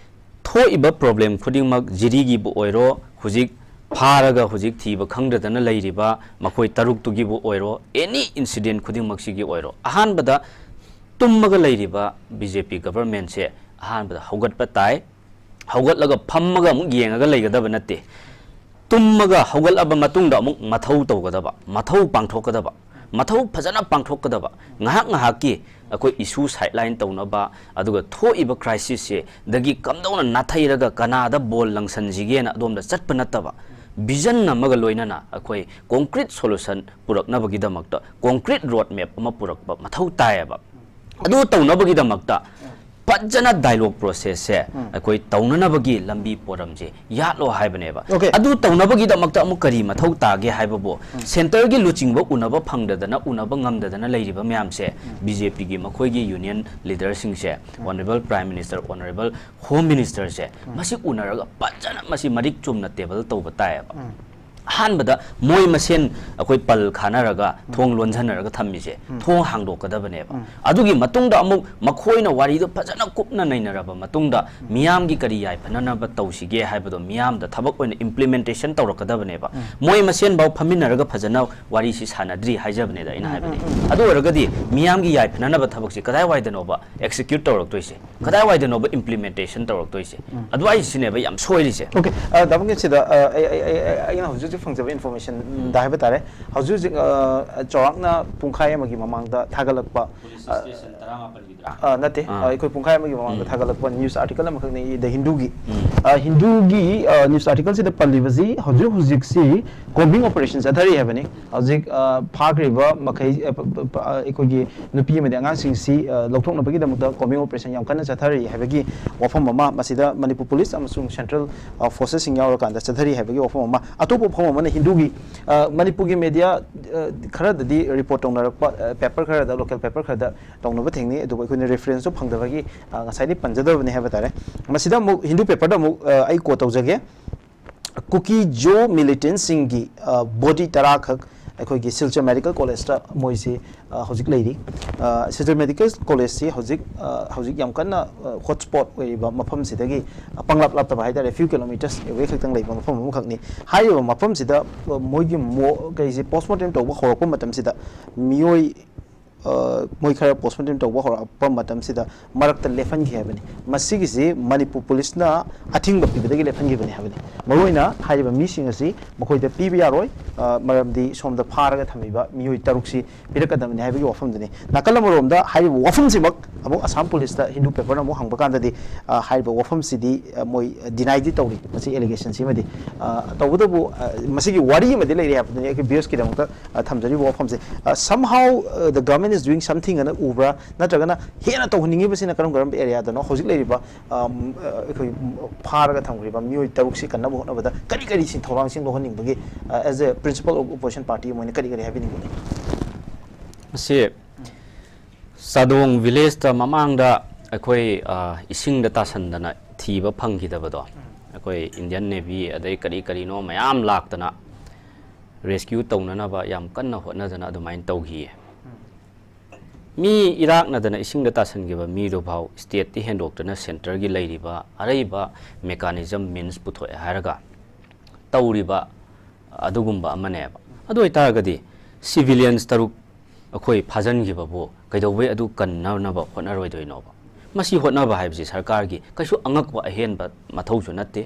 ꯊꯣꯛꯏꯕ problem ꯈꯨꯗꯤꯡꯃꯛ, ꯖꯤꯔꯤꯒꯤꯕꯨ ꯑꯣꯏꯔꯣ, ꯍꯧꯖꯤꯛ ꯐꯥꯔꯒ ꯍꯧꯖꯤꯛ ꯊꯤꯕ ꯈꯪꯗꯗꯅ ꯂꯩꯔꯤꯕ ꯃꯈꯣꯏ ꯇꯔꯨꯛꯇꯨꯒꯤꯕꯨ ꯑꯣꯏꯔꯣ, any incident ꯈꯨꯗꯤꯡꯃꯛꯁꯤꯒꯤ ꯑꯣꯏꯔꯣ, ꯑꯍꯥꯟꯕꯗ ꯇꯨꯝꯃꯒ ꯂꯩꯔꯤꯕ BJP governmentꯁꯦ ꯑꯍꯥꯟꯕꯗ ꯍꯧꯒꯠꯄ ꯇꯥꯏ꯫ ꯍꯧꯒꯠꯂꯒ ꯐꯝꯃꯒ ꯑꯃꯨꯛ ꯌꯦꯡꯉꯒ ꯂꯩꯒꯗꯕ ꯅꯠꯇꯦ꯫ ꯇꯨꯝꯃꯒ ꯍꯧꯒꯠꯂꯕ ꯃꯇꯨꯡꯗ ꯑꯃꯨꯛ ꯃꯊꯧ ꯇꯧꯒꯗꯕ, ꯃꯊꯧ ꯄꯥꯡꯊꯣꯛꯀꯗꯕ, ꯃꯊꯧ ꯐꯖꯅ ꯄꯥꯡꯊꯣꯛꯀꯗꯕ꯫ ꯉꯥꯏꯍꯥꯛ ꯉꯥꯏꯍꯥꯛꯀꯤ ꯑꯩꯈꯣꯏ issue sideline ꯇꯧꯅꯕ, ꯑꯗꯨꯒ ꯊꯣꯛꯏꯕ crisisꯁꯦ ꯗꯒꯤ ꯀꯝꯗꯧꯅ ꯅꯥꯊꯩꯔꯒ ꯀꯅꯥꯗ ꯕꯣꯜ ꯂꯪꯁꯟꯁꯤꯒꯦꯅ ꯑꯗꯣꯝꯗ ꯆꯠꯄ ꯅꯠꯇꯕ, vision ꯑꯃꯒ ꯂꯣꯏꯅꯅ ꯑꯩꯈꯣꯏ concrete solution ꯄꯨꯔꯛꯅꯕꯒꯤꯗꯃꯛꯇ concrete road map ꯑꯃ ꯄꯨꯔꯛꯄ ꯃꯊꯧ ꯇꯥꯏꯌꯦꯕ꯫ ꯑꯗꯨ ꯇꯧꯅꯕꯒꯤꯗꯃꯛꯇ ꯐꯖꯅ dialogue processꯁꯦ ꯑꯩꯈꯣꯏ ꯇꯧꯅꯅꯕꯒꯤ ꯂꯝꯕꯤ ꯄꯣꯔꯝꯁꯦ ꯌꯥꯠꯂꯣ ꯍꯥꯏꯕꯅꯦꯕ꯫ Okay. ꯑꯗꯨ ꯇꯧꯅꯕꯒꯤꯗꯃꯛꯇ ꯑꯃꯨꯛ ꯀꯔꯤ ꯃꯊꯧ ꯇꯥꯒꯦ ꯍꯥꯏꯕꯕꯨ, centreꯒꯤ ꯂꯨꯆꯤꯡꯕ ꯎꯅꯕ ꯐꯪꯗꯗꯅ, ꯎꯅꯕ ꯉꯝꯗꯗꯅ ꯂꯩꯔꯤꯕ ꯃꯌꯥꯝꯁꯦ, BJPꯒꯤ ꯃꯈꯣꯏꯒꯤ union leaderꯁꯤꯡꯁꯦ, Honourable Prime Minister, Honourable Home Ministerꯁꯦ, ꯃꯁꯤ ꯎꯅꯔꯒ ꯐꯖꯅ ꯃꯁꯤ ꯃꯔꯤꯛ ꯆꯨꯝꯅ table ꯇꯧꯕ ꯇꯥꯏꯌꯦꯕ꯫ ꯑꯍꯥꯟꯕꯗ ꯃꯣꯏ ꯃꯁꯦꯟ ꯑꯩꯈꯣꯏ ꯄꯜ ꯈꯥꯅꯔꯒ ꯊꯣꯡ ꯂꯣꯟꯁꯤꯟꯅꯔꯒ ꯊꯝꯃꯤꯁꯦ, ꯊꯣꯡ ꯍꯥꯡꯗꯣꯛꯀꯗꯕꯅꯦꯕ꯫ ꯑꯗꯨꯒꯤ ꯃꯇꯨꯡꯗ ꯑꯃꯨꯛ ꯃꯈꯣꯏꯅ ꯋꯥꯔꯤꯗꯣ ꯐꯖꯅ ꯀꯨꯞꯅ ꯅꯩꯅꯔꯕ ꯃꯇꯨꯡꯗ ꯃꯤꯌꯥꯝꯒꯤ ꯀꯔꯤ ꯌꯥꯏꯐꯅꯅꯕ ꯇꯧꯁꯤꯒꯦ ꯍꯥꯏꯕꯗꯣ ꯃꯤꯌꯥꯝꯗ ꯊꯕꯛ ꯑꯣꯏꯅ implementation ꯇꯧꯔꯛꯀꯗꯕꯅꯦꯕ꯫ ꯃꯣꯏ ꯃꯁꯦꯟꯐꯥꯎ ꯐꯝꯃꯤꯟꯅꯔꯒ ꯐꯖꯅ ꯋꯥꯔꯤꯁꯤ ꯁꯥꯟꯅꯗ꯭ꯔꯤ ꯍꯥꯏꯖꯕꯅꯦꯗ ꯑꯩꯅ ꯍꯥꯏꯕꯗꯤ꯫ ꯑꯗꯨ ꯑꯣꯏꯔꯒꯗꯤ ꯃꯤꯌꯥꯝꯒꯤ ꯌꯥꯏꯐꯅꯅꯕ ꯊꯕꯛꯁꯤ ꯀꯗꯥꯏꯋꯥꯏꯗꯅꯣꯕ execute ꯇꯧꯔꯛꯇꯣꯏꯁꯦ, ꯀꯗꯥꯏꯋꯥꯏꯗꯅꯣꯕ implementation ꯇꯧꯔꯛꯇꯣꯏꯁꯦ? ꯑꯗꯨꯋꯥꯏꯁꯤꯅꯦꯕ ꯌꯥꯝ ꯁꯣꯏꯔꯤꯁꯦ꯫ Okay, ꯗꯥ ꯄꯨꯡꯒꯤꯠ, ꯁꯤꯗ ꯑ, ꯑꯩ ꯑꯩ ꯑꯩ ꯑꯩ- ꯑꯩꯅ ꯍꯧꯖꯤꯛ ꯍꯧꯖꯤꯛ ꯐꯪꯖꯕ informationꯗ ꯍꯥꯏꯕ ꯇꯥꯔꯦ, ꯍꯧꯖꯤꯛ ꯍꯧꯖꯤꯛ ꯑ, ꯆꯥꯎꯔꯥꯛꯅ ꯄꯨꯡꯈꯥꯏ ꯑꯃꯒꯤ ꯃꯃꯥꯡꯗ ꯊꯥꯒꯠꯂꯛꯄ, Police station ꯇꯔꯥꯃꯥꯄꯜꯒꯤꯗ꯭ꯔꯥ? ꯑ, ꯅꯠꯇꯦ, ꯑ, ꯑꯩꯈꯣꯏ ꯄꯨꯡꯈꯥꯏ ꯑꯃꯒꯤ ꯃꯃꯥꯡꯗ ꯊꯥꯒꯠꯂꯛꯄ news article ꯑꯃꯈꯛꯅꯤ, The Hinduꯒꯤ꯫ ꯑ, Hinduꯒꯤ news articleꯁꯤꯗ ꯄꯜꯂꯤꯕꯁꯤ ꯍꯧꯖꯤꯛ ꯍꯧꯖꯤꯛꯁꯤ combing operation ꯆꯠꯊꯔꯤ ꯍꯥꯏꯕꯅꯤ꯫ ꯍꯧꯖꯤꯛ ꯑ, ꯐꯥꯈ꯭ꯔꯤꯕ ꯃꯈꯩ, ꯑ, ꯄ- ꯄ- ꯄ- ꯑ, ꯑꯩꯈꯣꯏꯒꯤ ꯅꯨꯄꯤ ꯑꯃꯗꯤ ꯑꯉꯥꯡꯁꯤꯡꯁꯤ ꯑ, ꯂꯧꯊꯣꯛꯅꯕꯒꯤꯗꯃꯛꯇ combing operation ꯌꯥꯝ ꯀꯟꯅ ꯆꯠꯊꯔꯤ ꯍꯥꯏꯕꯒꯤ ꯋꯥꯐꯝ ꯑꯃ, ꯃꯁꯤꯗ ꯃꯅꯤꯄꯨꯔ police ꯑꯃꯁꯨꯡ central forcesꯁꯤꯡ ꯌꯥꯎꯔꯀꯥꯟꯗ ꯆꯠꯊꯔꯤ ꯍꯥꯏꯕꯒꯤ ꯋꯥꯐꯝ ꯑꯃ꯫ ꯑꯇꯣꯞꯄ ꯋꯥꯐꯝ ꯑꯃꯅ Hinduꯒꯤ, ꯑ, ꯃꯅꯤꯄꯨꯔꯒꯤ media ꯑ, ꯈꯔꯗꯗꯤ report ꯇꯧꯅꯔꯛꯄ, ꯑ, paper ꯈꯔꯗ, local paper ꯈꯔꯗ ꯇꯧꯅꯕ ꯊꯦꯡꯅꯩ, ꯑꯗꯨꯕꯨ ꯑꯩꯈꯣꯏꯅ referenceꯇꯣ ꯐꯪꯗꯕꯒꯤ ꯑ, ꯉꯁꯥꯏꯗꯤ ꯄꯟꯖꯗꯕꯅꯤ ꯍꯥꯏꯕ ꯇꯥꯔꯦ꯫ ꯃꯁꯤꯗ ꯑꯃꯨꯛ Hindu paperꯗ ꯑꯃꯨꯛ ꯑ, ꯑꯩ quote ꯇꯧꯖꯒꯦ꯫ ꯀꯨꯀꯤ ꯖꯣ militantꯁꯤꯡꯒꯤ, ꯑ, body ꯇꯔꯥꯈꯛ ꯑꯩꯈꯣꯏꯒꯤ ꯁꯤꯜꯆꯔ medical collegeꯇ ꯃꯣꯏꯁꯤ, ꯑ, ꯍꯧꯖꯤꯛ ꯂꯩꯔꯤ꯫ ꯑ, ꯁꯤꯜꯆꯔ medical collegeꯁꯤ ꯍꯧꯖꯤꯛ, ꯑ, ꯍꯧꯖꯤꯛ ꯌꯥꯝ ꯀꯟꯅ, ꯑ, hot spot ꯑꯣꯏꯔꯤꯕ ꯃꯐꯝꯁꯤꯗꯒꯤ, ꯑ, ꯄꯪꯂꯥꯞ ꯂꯥꯞꯇꯕ ꯍꯥꯏꯇꯥꯔꯦ, few kilometres away ꯈꯛꯇꯪ ꯂꯩꯕ ꯃꯐꯝ ꯑꯃꯈꯛꯅꯤ꯫ ꯍꯥꯏꯔꯤꯕ ꯃꯐꯝꯁꯤꯗ, ꯑ, ꯃꯣꯏꯒꯤ ꯃꯣ- ꯀꯩꯁꯦ postmortem ꯇꯧꯕ ꯍꯧꯔꯛꯄ ꯃꯇꯝꯁꯤꯗ ꯃꯤꯑꯣꯏ ꯑ, ꯃꯣꯏ ꯈꯔ postmortem ꯇꯧꯕ ꯍꯧꯔꯛꯄ ꯃꯇꯝꯁꯤꯗ ꯃꯔꯛꯇ ꯂꯦꯞꯍꯟꯈꯤ ꯍꯥꯏꯕꯅꯤ꯫ ꯃꯁꯤꯒꯤꯁꯤ ꯃꯅꯤꯄꯨꯔ policeꯅ ꯑꯊꯤꯡꯕ ꯄꯤꯕꯗꯒꯤ ꯂꯦꯞꯍꯟꯈꯤꯕꯅꯤ ꯍꯥꯏꯕꯅꯤ꯫ ꯃꯔꯨꯑꯣꯏꯅ ꯍꯥꯏꯔꯤꯕ ꯃꯤꯁꯤꯡ ꯑꯁꯤ ꯃꯈꯣꯏꯗ ꯄꯤꯕ ꯌꯥꯔꯣꯏ, ꯑ, ꯃꯔꯝꯗꯤ ꯁꯣꯝꯗ ꯐꯥꯔꯒ ꯊꯝꯃꯤꯕ ꯃꯤꯑꯣꯏ ꯇꯔꯨꯛꯁꯤ ꯄꯤꯔꯛꯀꯗꯕꯅꯤ ꯍꯥꯏꯕꯒꯤ ꯋꯥꯐꯝꯗꯨꯅꯤ꯫ ꯅꯥꯀꯜ ꯑꯃꯔꯣꯝꯗ ꯍꯥꯏꯔꯤꯕ ꯋꯥꯐꯝꯁꯤꯃꯛ ꯑꯃꯨꯛ ꯑꯁꯥꯝ policeꯇ Hindu paperꯅ ꯑꯃꯨꯛ ꯍꯪꯕ ꯀꯥꯟꯗꯗꯤ, ꯑ, ꯍꯥꯏꯔꯤꯕ ꯋꯥꯐꯝꯁꯤꯗꯤ, ꯑ, ꯃꯣꯏ deniꯗꯤ ꯇꯧꯔꯤ, ꯃꯁꯤ allegationꯁꯤꯃꯗꯤ꯫ ꯑ, ꯇꯧꯕꯇꯕꯨ, ꯑ, ꯃꯁꯤꯒꯤ ꯋꯥꯔꯤ ꯑꯃꯗꯤ ꯂꯩꯔꯤ ꯍꯥꯏꯕꯗꯨꯅꯤ ꯑꯩꯈꯣꯏ viewers ꯀꯤꯗꯃꯛꯇ ꯑ, ꯊꯝꯖꯔꯤꯕ ꯋꯥꯐꯝꯁꯦ, ꯑ, somehow, ꯑ, the government is doing something ꯑꯅ ꯎꯕ꯭ꯔꯥ? ꯅꯠꯇ꯭ꯔꯒꯅ ꯍꯦꯟꯅ ꯇꯧꯍꯟꯅꯤꯡꯉꯤꯕꯁꯤꯅ ꯀꯔꯝ ꯀꯔꯝꯕ areaꯗꯅꯣ? ꯍꯧꯖꯤꯛ ꯂꯩꯔꯤꯕ, ꯑꯝ, ꯑ, ꯑꯩꯈꯣꯏ, ꯎꯝ, ꯐꯥꯔꯒ ꯊꯝꯈ꯭ꯔꯤꯕ ꯃꯤꯑꯣꯏ ꯇꯔꯨꯛꯁꯤ ꯀꯟꯅꯕ ꯍꯣꯠꯅꯕꯗ ꯀꯔꯤ ꯀꯔꯤ ꯁꯤ ꯊꯧꯔꯥꯡꯁꯤꯡ ꯂꯧꯍꯟꯅꯤꯡꯕꯒꯦ? ꯑ, as a principal of opposition party ꯑꯃ ꯑꯣꯏꯅ ꯀꯔꯤ ꯀꯔꯤ ꯍꯥꯏꯕꯤꯅꯤꯡꯕꯒꯦ? ꯃꯁꯤ ꯆꯥꯗꯣꯡ villageꯇ ꯃꯃꯥꯡꯗ ꯑꯩꯈꯣꯏ, ꯑ, ꯏꯁꯤꯡꯗ ꯇꯥꯁꯟꯗꯅ ꯊꯤꯕ ꯐꯪꯈꯤꯗꯕꯗꯣ, ꯑꯩꯈꯣꯏ Indian Navy ꯑꯗꯩ ꯀꯔꯤ ꯀꯔꯤꯅꯣ ꯃꯌꯥꯝ ꯂꯥꯛꯇꯅ ꯔꯦꯁꯀ꯭ꯌꯨ ꯇꯧꯅꯅꯕ ꯌꯥꯝ ꯀꯟꯅ ꯍꯣꯠꯅꯗꯅ ꯑꯗꯨꯃꯥꯏꯅ ꯇꯧꯈꯤꯌꯦ꯫ ꯃꯤ ꯏꯔꯥꯛꯅꯗꯅ ꯏꯁꯤꯡꯗ ꯇꯥꯁꯟꯈꯤꯕ ꯃꯤꯗꯨꯐꯥꯎ ꯁ꯭ꯇꯦꯠꯇꯤ ꯍꯦꯟꯗꯣꯛꯇꯅ ꯁꯦꯟꯇꯔꯒꯤ ꯂꯩꯔꯤꯕ ꯑꯔꯩꯕ ꯃꯦꯀꯥꯅꯤꯖꯝ, ꯃꯤꯟꯁ ꯄꯨꯊꯣꯛꯑꯦ ꯍꯥꯏꯔꯒ ꯇꯧꯔꯤꯕ ꯑꯗꯨꯒꯨꯝꯕ ꯑꯃꯅꯦꯕ꯫ ꯑꯗꯨ ꯑꯣꯏꯇꯥꯔꯒꯗꯤ ꯁꯤꯚꯤꯂꯤꯌꯟꯁ ꯇꯔꯨꯛ ꯑꯩꯈꯣꯏ ꯐꯥꯖꯤꯟꯈꯤꯕꯕꯨ ꯀꯩꯗꯧꯕꯩ ꯑꯗꯨ ꯀꯟꯅꯅꯕ ꯍꯣꯠꯅꯔꯣꯏꯗꯣꯏꯅꯣꯕ? ꯃꯁꯤ ꯍꯣꯠꯅꯕ ꯍꯥꯏꯕꯁꯤ ꯁꯔꯀꯥꯔꯒꯤ ꯀꯩꯁꯨ ꯑꯉꯛꯄ ꯑꯍꯦꯟꯕ ꯃꯊꯧꯁꯨ ꯅꯠꯇꯦ꯫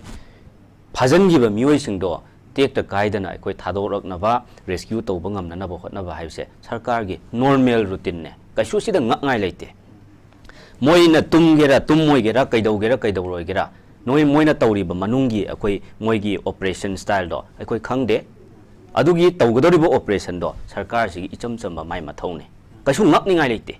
ꯐꯥꯖꯤꯟꯈꯤꯕ ꯃꯤꯑꯣꯏꯁꯤꯡꯗꯣ ꯇꯦꯛꯇ ꯀꯥꯏꯗꯅ ꯑꯩꯈꯣꯏ ꯊꯥꯗꯣꯔꯛꯅꯕ, ꯔꯦꯁꯀ꯭ꯌꯨ ꯇꯧꯕ ꯉꯝꯅꯅꯕ ꯍꯣꯠꯅꯕ ꯍꯥꯏꯕꯁꯦ ꯁꯔꯀꯥꯔꯒꯤ ꯅꯣꯔꯃꯦꯜ ꯔꯨꯇꯤꯟꯅꯦ꯫ ꯀꯩꯁꯨ ꯁꯤꯗ ꯉꯛꯉꯥꯏ ꯂꯩꯇꯦ꯫ ꯃꯣꯏꯅ ꯇꯨꯝꯒꯦꯔꯥ, ꯇꯨꯝꯃꯣꯏꯒꯦꯔꯥ, ꯀꯩꯗꯧꯒꯦꯔꯥ, ꯀꯩꯗꯧꯔꯣꯏꯒꯦꯔꯥ, ꯅꯣꯏ, ꯃꯣꯏꯅ ꯇꯧꯔꯤꯕ ꯃꯅꯨꯡꯒꯤ ꯑꯩꯈꯣꯏ ꯃꯣꯏꯒꯤ ꯑꯣꯄꯔꯦꯁꯟ ꯁ꯭ꯇꯥꯏꯜꯗꯣ ꯑꯩꯈꯣꯏ ꯈꯪꯗꯦ꯫ ꯑꯗꯨꯒꯤ ꯇꯧꯒꯗꯧꯔꯤꯕ ꯑꯣꯄꯔꯦꯁꯟꯗꯣ ꯁꯔꯀꯥꯔꯁꯤꯒꯤ ꯏꯆꯝ ꯆꯝꯕ ꯃꯥꯏ ꯃꯊꯧꯅꯦ꯫ ꯀꯩꯁꯨ ꯉꯛꯅꯤꯡꯉꯥꯏ ꯂꯩꯇꯦ꯫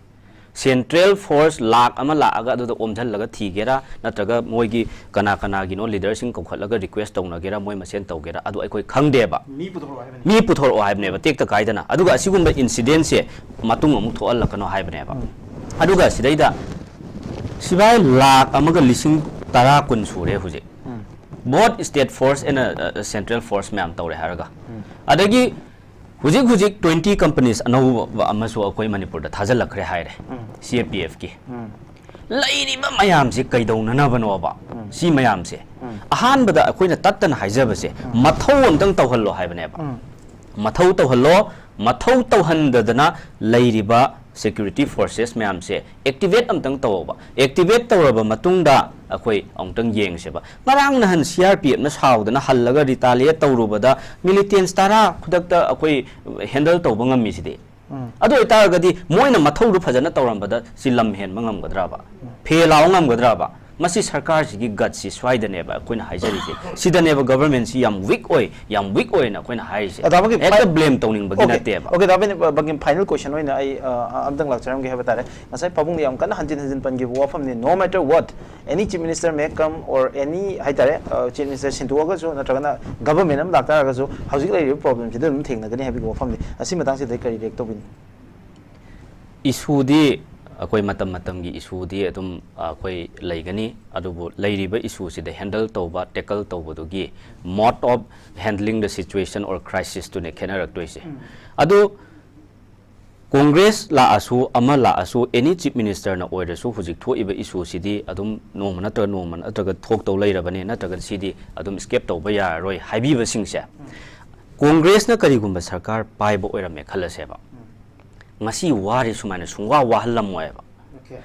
ꯁꯦꯟꯇ꯭ꯔꯦꯜ ꯐꯣꯔꯁ ꯂꯥꯛ ꯑꯃ ꯂꯥꯛꯑꯒ ꯑꯗꯨꯗ ꯑꯣꯝꯁꯤꯜꯂꯒ ꯊꯤꯒꯦꯔꯥ, ꯅꯠꯇ꯭ꯔꯒ ꯃꯣꯏꯒꯤ ꯀꯅꯥ ꯀꯅꯥꯒꯤꯅꯣ ꯂꯤꯗꯔꯁꯤꯡ ꯀꯧꯈꯠꯂꯒ ꯔꯤꯀ꯭ꯋꯦꯁ ꯇꯧꯅꯒꯦꯔꯥ, ꯃꯣꯏ ꯃꯁꯦꯟ ꯇꯧꯒꯦꯔꯥ, ꯑꯗꯨ ꯑꯩꯈꯣꯏ ꯈꯪꯗꯦꯕ꯫ ꯃꯤ ꯄꯨꯊꯣꯔꯛꯑꯣ ꯍꯥꯏꯕꯅꯤ꯫ ꯃꯤ ꯄꯨꯊꯣꯔꯛꯑꯣ ꯍꯥꯏꯕꯅꯦꯕ, ꯇꯦꯛꯇ ꯀꯥꯏꯗꯅ꯫ ꯑꯗꯨꯒ ꯑꯁꯤꯒꯨꯝꯕ ꯏꯟꯁꯤꯗꯦꯟꯁꯦ ꯃꯇꯨꯡ ꯑꯃꯨꯛ ꯊꯣꯛꯍꯜꯂꯛꯀꯅꯣ ꯍꯥꯏꯕꯅꯦꯕ꯫ ꯎꯝ꯫ ꯑꯗꯨꯒ ꯁꯤꯗꯩꯗ ꯁꯤꯐꯥꯏ ꯂꯥꯛ ꯑꯃꯒ ꯂꯤꯁꯤꯡ ꯇꯔꯥ ꯀꯨꯟ ꯁꯨꯔꯦ ꯍꯧꯖꯤꯛ꯫ ꯎꯝ꯫ Both state force and, uh, central force ꯃꯌꯥꯝ ꯇꯧꯔꯦ ꯍꯥꯏꯔꯒ꯫ ꯎꯝ꯫ ꯑꯗꯒꯤ ꯍꯧꯖꯤꯛ ꯍꯧꯖꯤꯛ twenty companies ꯑꯅꯧꯕ ꯑꯃꯁꯨ ꯑꯩꯈꯣꯏ ꯃꯅꯤꯄꯨꯔꯗ ꯊꯥꯖꯤꯜꯂꯛꯈ꯭ꯔꯦ ꯍꯥꯏꯔꯦ, ꯎꯝ꯫ ꯁꯤ ꯑꯦ ꯄꯤ ꯑꯦꯐꯀꯤ꯫ ꯎꯝ꯫ ꯂꯩꯔꯤꯕ ꯃꯌꯥꯝꯁꯤ ꯀꯩꯗꯧꯅꯅꯕꯅꯣꯕ? ꯎꯝ꯫ ꯁꯤ ꯃꯌꯥꯝꯁꯦ꯫ ꯎꯝ꯫ ꯑꯍꯥꯟꯕꯗ ꯑꯩꯈꯣꯏꯅ ꯇꯠꯇꯅ ꯍꯥꯏꯖꯕꯁꯦ, ꯎꯝ꯫ ꯃꯊꯧ ꯑꯝꯇꯪ ꯇꯧꯍꯜꯂꯣ ꯍꯥꯏꯕꯅꯦꯕ꯫ ꯎꯝ꯫ ꯃꯊꯧ ꯇꯧꯍꯜꯂꯣ꯫ ꯃꯊꯧ ꯇꯧꯍꯟꯗꯗꯅ ꯂꯩꯔꯤꯕ ꯁꯦꯀ꯭ꯌꯨꯔꯤꯇꯤ ꯐꯣꯔꯁꯦꯁ ꯃꯌꯥꯝꯁꯦ ꯑꯦꯛꯇꯤꯚꯦꯠ ꯑꯝꯇꯪ ꯇꯧꯑꯣꯕ꯫ ꯑꯦꯛꯇꯤꯚꯦꯠ ꯇꯧꯔꯕ ꯃꯇꯨꯡꯗ ꯑꯩꯈꯣꯏ ꯑꯃꯨꯛꯇꯪ ꯌꯦꯡꯁꯦꯕ꯫ ꯉꯔꯥꯡ ꯅꯍꯥꯟ ꯁꯤ ꯑꯥꯔ ꯄꯤ ꯑꯦꯐꯅ ꯁꯥꯎꯗꯅ ꯍꯜꯂꯒ ꯔꯤꯇꯥꯂꯤꯌꯦꯠ ꯇꯧꯔꯨꯕꯗ ꯃꯤꯂꯤꯇꯦꯟꯁ ꯇꯔꯥ ꯈꯨꯗꯛꯇ ꯑꯩꯈꯣꯏ ꯍꯦꯟꯗꯜ ꯇꯧꯕ ꯉꯝꯃꯤꯁꯤꯗꯤ꯫ ꯎꯝ꯫ ꯑꯗꯨ ꯑꯣꯏꯇꯥꯔꯒꯗꯤ ꯃꯣꯏꯅ ꯃꯊꯧꯗꯨ ꯐꯖꯅ ꯇꯧꯔꯝꯕꯗ ꯁꯤ ꯂꯝ ꯍꯦꯟꯕ ꯉꯝꯒꯗ꯭ꯔꯕ? ꯎꯝ꯫ ꯐꯦ ꯂꯥꯎ ꯉꯝꯒꯗ꯭ꯔꯕ? ꯃꯁꯤ ꯁꯔꯀꯥꯔꯁꯤꯒꯤ ꯒꯠꯁꯤ ꯁ꯭ꯋꯥꯏꯗꯅꯦꯕ ꯑꯩꯈꯣꯏꯅ ꯍꯥꯏꯖꯔꯤꯁꯦ꯫ ꯁꯤꯗꯅꯦꯕ ꯒꯚꯔꯟꯃꯦꯟꯁꯤ ꯌꯥꯝ ꯋꯤꯛ ꯑꯣꯏ, ꯌꯥꯝ ꯋꯤꯛ ꯑꯣꯏꯅ ꯑꯩꯈꯣꯏꯅ ꯍꯥꯏꯔꯤꯁꯦ꯫ ꯑꯗꯣ ꯑꯃꯒꯤ ꯍꯦꯛꯇ ꯐꯥꯏ-, ꯕ꯭ꯂꯦꯝ ꯇꯧꯅꯤꯡꯕꯒꯤ okay, ꯅꯠꯇꯦꯕ꯫ Okay, ꯗꯥ ꯕꯤꯟ, ꯕ-, ꯕꯒꯤ ꯐꯥꯏꯅꯦꯜ ꯀꯣꯏꯁꯟ ꯑꯣꯏꯅ ꯑꯩ, ꯑ, ꯑ, ꯑꯝꯇꯪ ꯂꯥꯛꯆꯔꯝꯒꯦ ꯍꯥꯏꯕ ꯇꯥꯔꯦ꯫ ꯉꯁꯥꯏ ꯄꯥꯕꯨꯡꯅ ꯌꯥꯝ ꯀꯟꯅ ꯍꯟꯖꯤꯟ ꯍꯟꯖꯤꯟ ꯄꯟꯈꯤꯕ ꯋꯥꯐꯝꯅꯤ, no matter what, any chief minister may come or any ꯍꯥꯏꯇꯥꯔꯦ, ꯑ, chief minister ꯁꯤꯟꯗꯣꯛꯑꯒꯁꯨ ꯅꯠꯇ꯭ꯔꯒꯅ ꯒꯚꯔꯟꯃꯦꯟ ꯑꯃ ꯂꯥꯛꯇꯥꯔꯒꯁꯨ ꯍꯧꯖꯤꯛ ꯂꯩꯔꯤꯕ ꯄ꯭ꯔꯣꯕ꯭ꯂꯦꯝꯁꯤꯗ ꯑꯗꯨꯝ ꯊꯦꯡꯅꯒꯅꯤ ꯍꯥꯏꯕꯒꯤ ꯋꯥꯐꯝꯅꯤ꯫ ꯑꯁꯤ ꯃꯇꯥꯡꯁꯤꯗ ꯀꯔꯤ ꯔꯤꯌꯦꯛ ꯇꯧꯕꯤꯅꯤ? ꯏꯁꯨꯗꯤ ꯑꯩꯈꯣꯏ ꯃꯇꯝ ꯃꯇꯝꯒꯤ ꯏꯁꯨꯗꯤ ꯑꯗꯨꯝ, ꯑ, ꯑꯩꯈꯣꯏ ꯂꯩꯒꯅꯤ, ꯑꯗꯨꯕꯨ ꯂꯩꯔꯤꯕ ꯏꯁꯨꯁꯤꯗ ꯍꯦꯟꯗꯜ ꯇꯧꯕ, ꯇꯦꯀꯜ ꯇꯧꯕꯗꯨꯒꯤ mode of handling the situation or crisis ꯇꯨꯅꯦ ꯈꯦꯠꯅꯔꯛꯇꯣꯏꯁꯦ꯫ ꯑꯗꯨ ꯀꯣꯡꯒ꯭ꯔꯦꯁ ꯂꯥꯛꯑꯁꯨ, ꯑꯃ ꯂꯥꯛꯑꯁꯨ, ꯑꯦꯅꯤ ꯆꯤꯐ ꯃꯤꯅꯤꯁꯇꯔꯅ ꯑꯣꯏꯔꯁꯨ, ꯍꯧꯖꯤꯛ ꯊꯣꯛꯏꯕ ꯏꯁꯨꯁꯤꯗꯤ ꯑꯗꯨꯝ ꯅꯣꯡꯃ ꯅꯠꯇ꯭ꯔꯒ ꯅꯣꯡꯃ ꯅꯠꯇ꯭ꯔꯒ ꯊꯣꯛꯇꯧ ꯂꯩꯔꯕꯅꯤ, ꯅꯠꯇ꯭ꯔꯒ ꯁꯤꯗꯤ ꯑꯗꯨꯝ ꯏꯁꯀꯦꯞ ꯇꯧꯕ ꯌꯥꯔꯔꯣꯏ ꯍꯥꯏꯕꯤꯕꯁꯤꯡꯁꯦ, ꯀꯣꯡꯒ꯭ꯔꯦꯁꯅ ꯀꯔꯤꯒꯨꯝꯕ ꯁꯔꯀꯥꯔ ꯄꯥꯏꯕ ꯑꯣꯏꯔꯝꯃꯦ ꯈꯜꯂꯁꯦꯕ, ꯉꯁꯤ ꯋꯥꯔꯤ ꯁꯨꯃꯥꯏꯅ ꯁꯨꯡꯋꯥ ꯋꯥꯍꯜꯂꯝꯃꯣꯏꯕ꯫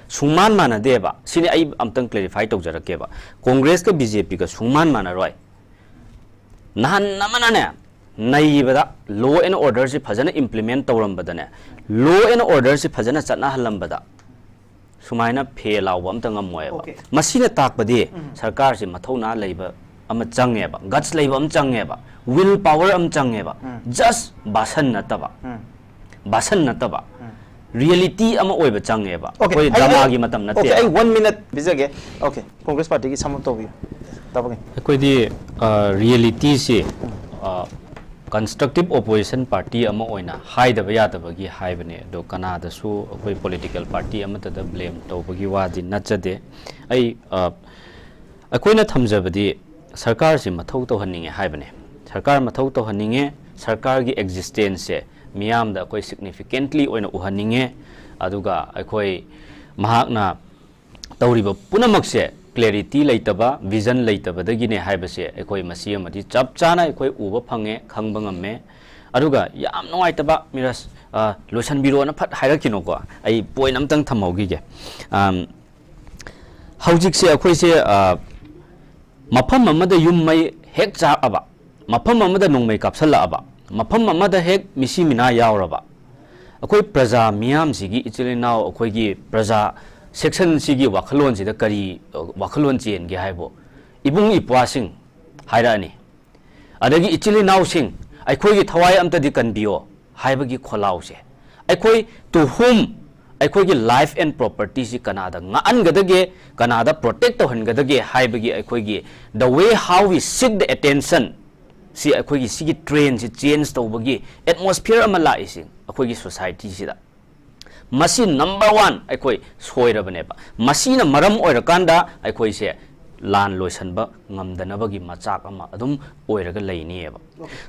ꯁꯨꯡꯃꯥꯟ ꯃꯥꯟꯅꯗꯦꯕ꯫ ꯁꯤꯅꯤ ꯑꯩ ꯑꯝꯇꯪ ꯀ꯭ꯂꯦꯔꯤꯐꯥꯏ ꯇꯧꯖꯔꯛꯀꯦꯕ꯫ ꯀꯣꯡꯒ꯭ꯔꯦꯁꯀ ꯕꯤ ꯖꯦ ꯄꯤꯒ ꯁꯨꯡꯃꯥꯟ ꯃꯥꯟꯅꯔꯣꯏ꯫ ꯅꯍꯥꯟ ꯑꯃꯅꯅꯦ, ꯅꯩꯕꯗ, law and order ꯁꯤ ꯐꯖꯅ implement ꯇꯧꯔꯝꯕꯗꯅꯦ, law and order ꯁꯤ ꯐꯖꯅ ꯆꯠꯅꯍꯜꯂꯝꯕꯗ, ꯁꯨꯃꯥꯏꯅ ꯐꯦ ꯂꯥꯎꯕ ꯑꯝꯇ ꯉꯝꯃꯣꯏꯕ꯫ Okay. ꯃꯁꯤꯅ ꯇꯥꯛꯄꯗꯤ ꯎꯝ꯫ ꯁꯔꯀꯥꯔꯁꯤ ꯃꯊꯧꯅꯥ ꯂꯩꯕ ꯑꯃ ꯆꯪꯉꯦꯕ, guts ꯂꯩꯕ ꯑꯃ ꯆꯪꯉꯦꯕ, will power ꯑꯃ ꯆꯪꯉꯦꯕ꯫ ꯎꯝ꯫ Just ꯚꯥꯁꯟ ꯅꯠꯇꯕ, ꯎꯝ꯫ ꯚꯥꯁꯟ ꯅꯠꯇꯕ, ꯎꯝ꯫ Reality ꯑꯃ ꯑꯣꯏꯕ ꯆꯪꯉꯦꯕ꯫ Okay, ꯑꯩꯈꯣꯏ ꯑꯩ, ꯗ꯭ꯔꯃꯥꯒꯤ ꯑꯩ, ꯃꯇꯝ okay, ꯅꯠꯇꯦꯕ꯫ ꯑꯩ one minute ꯄꯤꯖꯒꯦ꯫ Okay, ꯀꯣꯡꯒ꯭ꯔꯦꯁ ꯄꯥꯔꯇꯤꯒꯤ sum up ꯇꯧꯕꯤꯌꯨ꯫ ꯇꯥꯕꯒꯤ꯫ ꯑꯩꯈꯣꯏꯗꯤ, ꯑ, reality ꯁꯤ, ꯎꯝ꯫ ꯑ, constructive opposition party ꯑꯃ ꯑꯣꯏꯅ ꯍꯥꯏꯗꯕ ꯌꯥꯗꯕꯒꯤ ꯍꯥꯏꯕꯅꯦ꯫ ꯑꯗꯣ ꯀꯅꯥꯗꯁꯨ ꯑꯩꯈꯣꯏ political party ꯑꯃꯠꯇꯗ blame ꯇꯧꯕꯒꯤ ꯋꯥꯗꯤ ꯅꯠꯆꯗꯦ꯫ ꯑꯩ, ꯑ, ꯑꯩꯈꯣꯏꯅ ꯊꯝꯖꯕꯗꯤ ꯁꯔꯀꯥꯔꯁꯤ ꯃꯊꯧ ꯇꯧꯍꯟꯅꯤꯡꯉꯦ ꯍꯥꯏꯕꯅꯦ꯫ ꯁꯔꯀꯥꯔ ꯃꯊꯧ ꯇꯧꯍꯟꯅꯤꯡꯉꯦ, ꯁꯔꯀꯥꯔꯒꯤ existence ꯁꯦ ꯃꯤꯌꯥꯝꯗ ꯑꯩꯈꯣꯏ significantly ꯑꯣꯏꯅ ꯎꯍꯟꯅꯤꯡꯉꯦ, ꯑꯗꯨꯒ ꯑꯩꯈꯣꯏ ꯃꯍꯥꯛꯅ ꯇꯧꯔꯤꯕ ꯄꯨꯝꯅꯃꯛꯁꯦ clarity ꯂꯩꯇꯕ, vision ꯂꯩꯇꯕꯗꯒꯤꯅꯦ ꯍꯥꯏꯕꯁꯦ ꯑꯩꯈꯣꯏ ꯃꯁꯤ ꯑꯃꯗꯤ ꯆꯞ ꯆꯥꯅ ꯑꯩꯈꯣꯏ ꯎꯕ ꯐꯪꯉꯦ, ꯈꯪꯕ ꯉꯝꯃꯦ꯫ ꯑꯗꯨꯒ ꯌꯥꯝ ꯅꯨꯡꯉꯥꯏꯇꯕ, ꯃꯤꯔꯥꯖ, ꯑ, ꯂꯣꯏꯁꯟꯕꯤꯔꯣꯅ ꯐꯠ ꯍꯥꯏꯔꯛꯈꯤꯅꯨꯀꯣ, ꯑꯩ point ꯑꯝꯇꯪ ꯊꯝꯍꯧꯈꯤꯒꯦ꯫ ꯑꯝ, ꯍꯧꯖꯤꯛꯁꯦ ꯑꯩꯈꯣꯏꯁꯦ, ꯑ, ꯃꯐꯝ ꯑꯃꯗ ꯌꯨꯝ ꯃꯩ ꯍꯦꯛ ꯆꯥꯛꯑꯕ, ꯃꯐꯝ ꯑꯃꯗ ꯅꯣꯡꯃꯩ ꯀꯥꯞꯁꯜꯂꯛꯑꯕ, ꯃꯐꯝ ꯑꯃꯗ ꯍꯦꯛ ꯃꯤꯁꯤ ꯃꯤꯅꯥ ꯌꯥꯎꯔꯕ, ꯑꯩꯈꯣꯏ ꯄ꯭ꯔꯖꯥ ꯃꯤꯌꯥꯝꯁꯤꯒꯤ, ꯏꯆꯤꯜ ꯏꯅꯥꯎ, ꯑꯩꯈꯣꯏꯒꯤ ꯄ꯭ꯔꯖꯥ section ꯁꯤꯒꯤ ꯋꯥꯈꯜꯂꯣꯟꯁꯤꯗ ꯀꯔꯤ, ꯑ, ꯋꯥꯈꯜꯂꯣꯟ ꯆꯦꯟꯒꯦ ꯍꯥꯏꯕꯨ, ꯏꯕꯨꯡ ꯏꯄ꯭ꯋꯥꯁꯤꯡ ꯍꯥꯏꯔꯛꯑꯅꯤ, ꯑꯗꯒꯤ ꯏꯆꯤꯜ ꯏꯅꯥꯎꯁꯤꯡ, ꯑꯩꯈꯣꯏꯒꯤ ꯊꯋꯥꯏ ꯑꯝꯇꯗꯤ ꯀꯟꯕꯤꯌꯣ ꯍꯥꯏꯕꯒꯤ ꯈꯣꯜꯂꯥꯎꯁꯦ, ꯑꯩꯈꯣꯏ to whom, ꯑꯩꯈꯣꯏꯒꯤ life and property ꯁꯤ ꯀꯅꯥꯗ ꯉꯥꯛꯍꯟꯒꯗꯒꯦ, ꯀꯅꯥꯗ protect ꯇꯧꯍꯟꯒꯗꯒꯦ ꯍꯥꯏꯕꯒꯤ ꯑꯩꯈꯣꯏꯒꯤ the way how we seek the attention ꯁꯤ, ꯑꯩꯈꯣꯏꯒꯤ ꯁꯤꯒꯤ trend ꯁꯤ change ꯇꯧꯕꯒꯤ atmosphere ꯑꯃ ꯂꯥꯛꯏꯁꯤ ꯑꯩꯈꯣꯏꯒꯤ society ꯁꯤꯗ꯫ ꯃꯁꯤ number one ꯑꯩꯈꯣꯏ ꯁꯣꯏꯔꯕꯅꯦꯕ꯫ ꯃꯁꯤꯅ ꯃꯔꯝ ꯑꯣꯏꯔꯀꯥꯟꯗ ꯑꯩꯈꯣꯏꯁꯦ ꯂꯥꯟ ꯂꯣꯏꯁꯤꯟꯕ ꯉꯝꯗꯅꯕꯒꯤ ꯃꯆꯥꯛ ꯑꯃ ꯑꯗꯨꯝ ꯑꯣꯏꯔꯒ ꯂꯩꯅꯤꯑꯕ꯫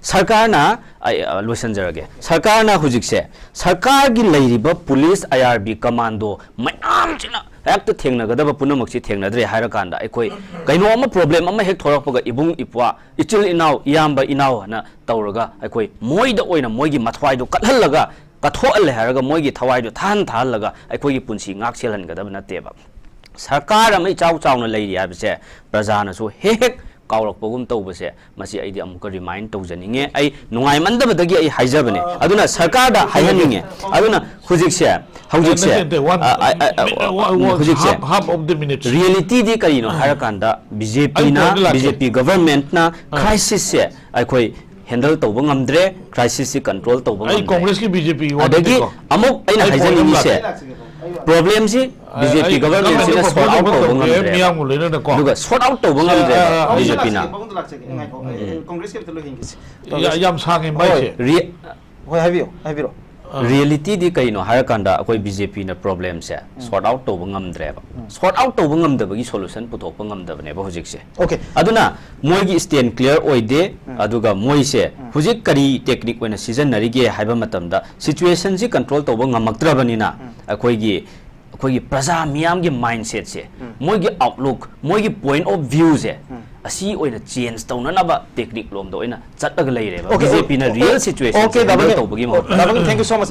ꯁꯔꯀꯥꯔꯅ, ꯑꯩ, ꯑ, ꯂꯣꯏꯁꯤꯟꯖꯔꯒꯦ꯫ ꯁꯔꯀꯥꯔꯅ ꯍꯧꯖꯤꯛꯁꯦ, ꯁꯔꯀꯥꯔꯒꯤ ꯂꯩꯔꯤꯕ ꯄꯨꯂꯤꯁ, ꯑꯥꯏ ꯑꯥꯔ ꯕꯤ, ꯀꯃꯥꯟꯗꯣ ꯃꯌꯥꯝꯁꯤꯅ ꯍꯦꯛꯇ ꯊꯦꯡꯅꯒꯗꯕ ꯄꯨꯝꯅꯃꯛꯁꯤ ꯊꯦꯡꯅꯗ꯭ꯔꯦ ꯍꯥꯏꯔꯀꯥꯟꯗ, ꯑꯩꯈꯣꯏ ꯀꯩꯅꯣ ꯑꯃ, problem ꯑꯃ ꯍꯦꯛ ꯊꯣꯔꯛꯄꯒ, ꯏꯕꯨꯡ ꯏꯄ꯭ꯋꯥ, ꯏꯆꯤꯜ ꯏꯅꯥꯎ, ꯏꯌꯥꯝꯕ ꯏꯅꯥꯎ ꯍꯥꯏꯅ ꯇꯧꯔꯒ, ꯑꯩꯈꯣꯏ ꯃꯣꯏꯗ ꯑꯣꯏꯅ ꯃꯣꯏꯒꯤ ꯃꯊ꯭ꯋꯥꯏꯗꯣ ꯀꯠꯍꯜꯂꯒ, ꯀꯠꯊꯣꯛꯍꯜꯂꯦ ꯍꯥꯏꯔꯒ, ꯃꯣꯏꯒꯤ ꯊꯋꯥꯏꯗꯣ ꯊꯥꯍꯟ ꯊꯥꯍꯜꯂꯒ ꯑꯩꯈꯣꯏꯒꯤ ꯄꯨꯟꯁꯤ ꯉꯥꯛ ꯁꯦꯜꯍꯟꯒꯗꯕ ꯅꯠꯇꯦꯕ꯫ ꯁꯔꯀꯥꯔ ꯑꯃ ꯏꯆꯥꯎ ꯆꯥꯎꯅ ꯂꯩꯔꯤ ꯍꯥꯏꯕꯁꯦ ꯄ꯭ꯔꯖꯥꯅꯁꯨ ꯍꯦꯛ ꯍꯦꯛ ꯀꯥꯎꯔꯛꯄꯒꯨꯝ ꯇꯧꯕꯁꯦ, ꯃꯁꯤ ꯑꯩꯗꯤ ꯑꯃꯨꯛꯀ remind ꯇꯧꯖꯅꯤꯡꯉꯦ꯫ ꯑꯩ ꯅꯨꯡꯉꯥꯏꯃꯟꯗꯕꯗꯒꯤ ꯑꯩ ꯍꯥꯏꯖꯕꯅꯦ꯫ ꯑꯗꯨꯅ ꯁꯔꯀꯥꯔꯗ ꯍꯥꯏꯍꯟꯅꯤꯡꯉꯦ꯫ ꯑꯗꯨꯅ ꯍꯧꯖꯤꯛꯁꯦ, ꯍꯧꯖꯤꯛꯁꯦ, ꯅꯠꯇꯦ, ꯅꯠꯇꯦ, one, ꯑ, ꯑ, ꯑ, ꯑ, ꯃꯤ-, one, one, ꯍꯧꯖꯤꯛꯁꯦ half, half of the minute. Reality ꯗꯤ ꯀꯔꯤꯅꯣ ꯍꯥꯏꯔꯀꯥꯟꯗ, ꯕꯤ ꯖꯦ ꯄꯤꯅ, point ꯂꯥꯛꯀꯦ꯫ ꯕꯤ ꯖꯦ ꯄꯤ government ꯅ crisis ꯁꯦ ꯑꯩꯈꯣꯏ handle ꯇꯧꯕ ꯉꯝꯗ꯭ꯔꯦ, crisis ꯁꯤ control ꯇꯧꯕ ꯑꯩ ꯉꯝꯗ꯭ꯔꯦ꯫ Congress ꯀꯤ ꯕꯤ ꯖꯦ ꯄꯤ ꯋꯥ ꯑꯗꯒꯤ ꯅꯠꯇꯦꯀꯣ꯫ ꯑꯃꯨꯛ ꯑꯩꯅ ꯑꯩ point ꯑꯃ ꯍꯥꯏꯖꯅꯤꯡꯉꯤꯁꯦ, ꯂꯥꯛꯀꯦ꯫ problem ꯁꯤ ꯕꯤ ꯖꯦ ꯄꯤ ꯑꯩ government ꯁꯤꯅ government sort out ꯇꯧꯕ ꯇꯧꯕ ꯇꯧꯕꯤꯌꯨ, ꯉꯝꯗ꯭ꯔꯦ꯫ ꯃꯤꯌꯥꯝꯒ ꯂꯣꯏꯅꯅꯀꯣ꯫ ꯑꯗꯨꯒ sort out ꯇꯧꯕ ꯁꯦ, ꯉꯝꯗ꯭ꯔꯦ ꯑ, ꯕꯤ ꯖꯦ ꯄꯤꯅ꯫ ꯑꯃꯨꯛꯇ ꯂꯥꯛꯆꯒꯦ, ꯉꯥꯏꯈꯣ꯫ ꯑꯩ, ꯑꯩ Congress ꯀꯤ ꯑꯝꯇ ꯂꯣꯏ ꯌꯦꯡꯒꯦꯁꯦ꯫ ꯌꯥ-, ꯌꯥꯝ ꯁꯥꯡꯉꯦ ꯃꯥꯏꯁꯦ꯫ ꯔꯤ-, ꯍꯣꯏ, ꯍꯥꯏꯕꯤꯌꯨ, ꯍꯥꯏꯕꯤꯔꯣ꯫ Reality ꯗꯤ ꯀꯩꯅꯣ ꯍꯥꯏꯔꯀꯥꯟꯗ, ꯑꯩꯈꯣꯏ ꯕꯤ ꯖꯦ ꯄꯤꯅ problem ꯁꯦ sort out ꯇꯧꯕ ꯉꯝꯗ꯭ꯔꯦꯕ꯫ Sort out ꯇꯧꯕ ꯉꯝꯗꯕꯒꯤ solution ꯄꯨꯊꯣꯛꯄ ꯉꯝꯗꯕꯅꯦꯕ ꯍꯧꯖꯤꯛꯁꯦ꯫ Okay. ꯑꯗꯨꯅ ꯃꯣꯏꯒꯤ stand clear ꯑꯣꯏꯗꯦ, ꯑꯗꯨꯒ ꯃꯣꯏꯁꯦ ꯍꯧꯖꯤꯛ ꯀꯔꯤ technique ꯑꯣꯏꯅ ꯁꯤꯖꯤꯟꯅꯔꯤꯒꯦ ꯍꯥꯏꯕ ꯃꯇꯝꯗ, situation ꯁꯤ control ꯇꯧꯕ ꯉꯝꯃꯛꯇ꯭ꯔꯕꯅꯤꯅ, ꯑꯩꯈꯣꯏꯒꯤ, ꯑꯩꯈꯣꯏꯒꯤ ꯄ꯭ꯔꯖꯥ ꯃꯤꯌꯥꯝꯒꯤ mindset ꯁꯦ, ꯃꯣꯏꯒꯤ outlook, ꯃꯣꯏꯒꯤ point of view ꯁꯦ, ꯑꯁꯤ ꯑꯣꯏꯅ change ꯇꯧꯅꯅꯕ technique ꯂꯣꯝꯗ ꯑꯣꯏꯅ ꯆꯠꯂꯒ ꯂꯩꯔꯦꯕ꯫ Okay, ꯕꯤ ꯖꯦ ꯄꯤꯅ real situation okay, ꯁꯦ handle ꯗꯥꯕꯅꯤ, ꯇꯧꯕꯒꯤ ꯃꯍꯨꯠꯇ꯫ ꯗꯥꯕꯅꯤ, thank you so much꯫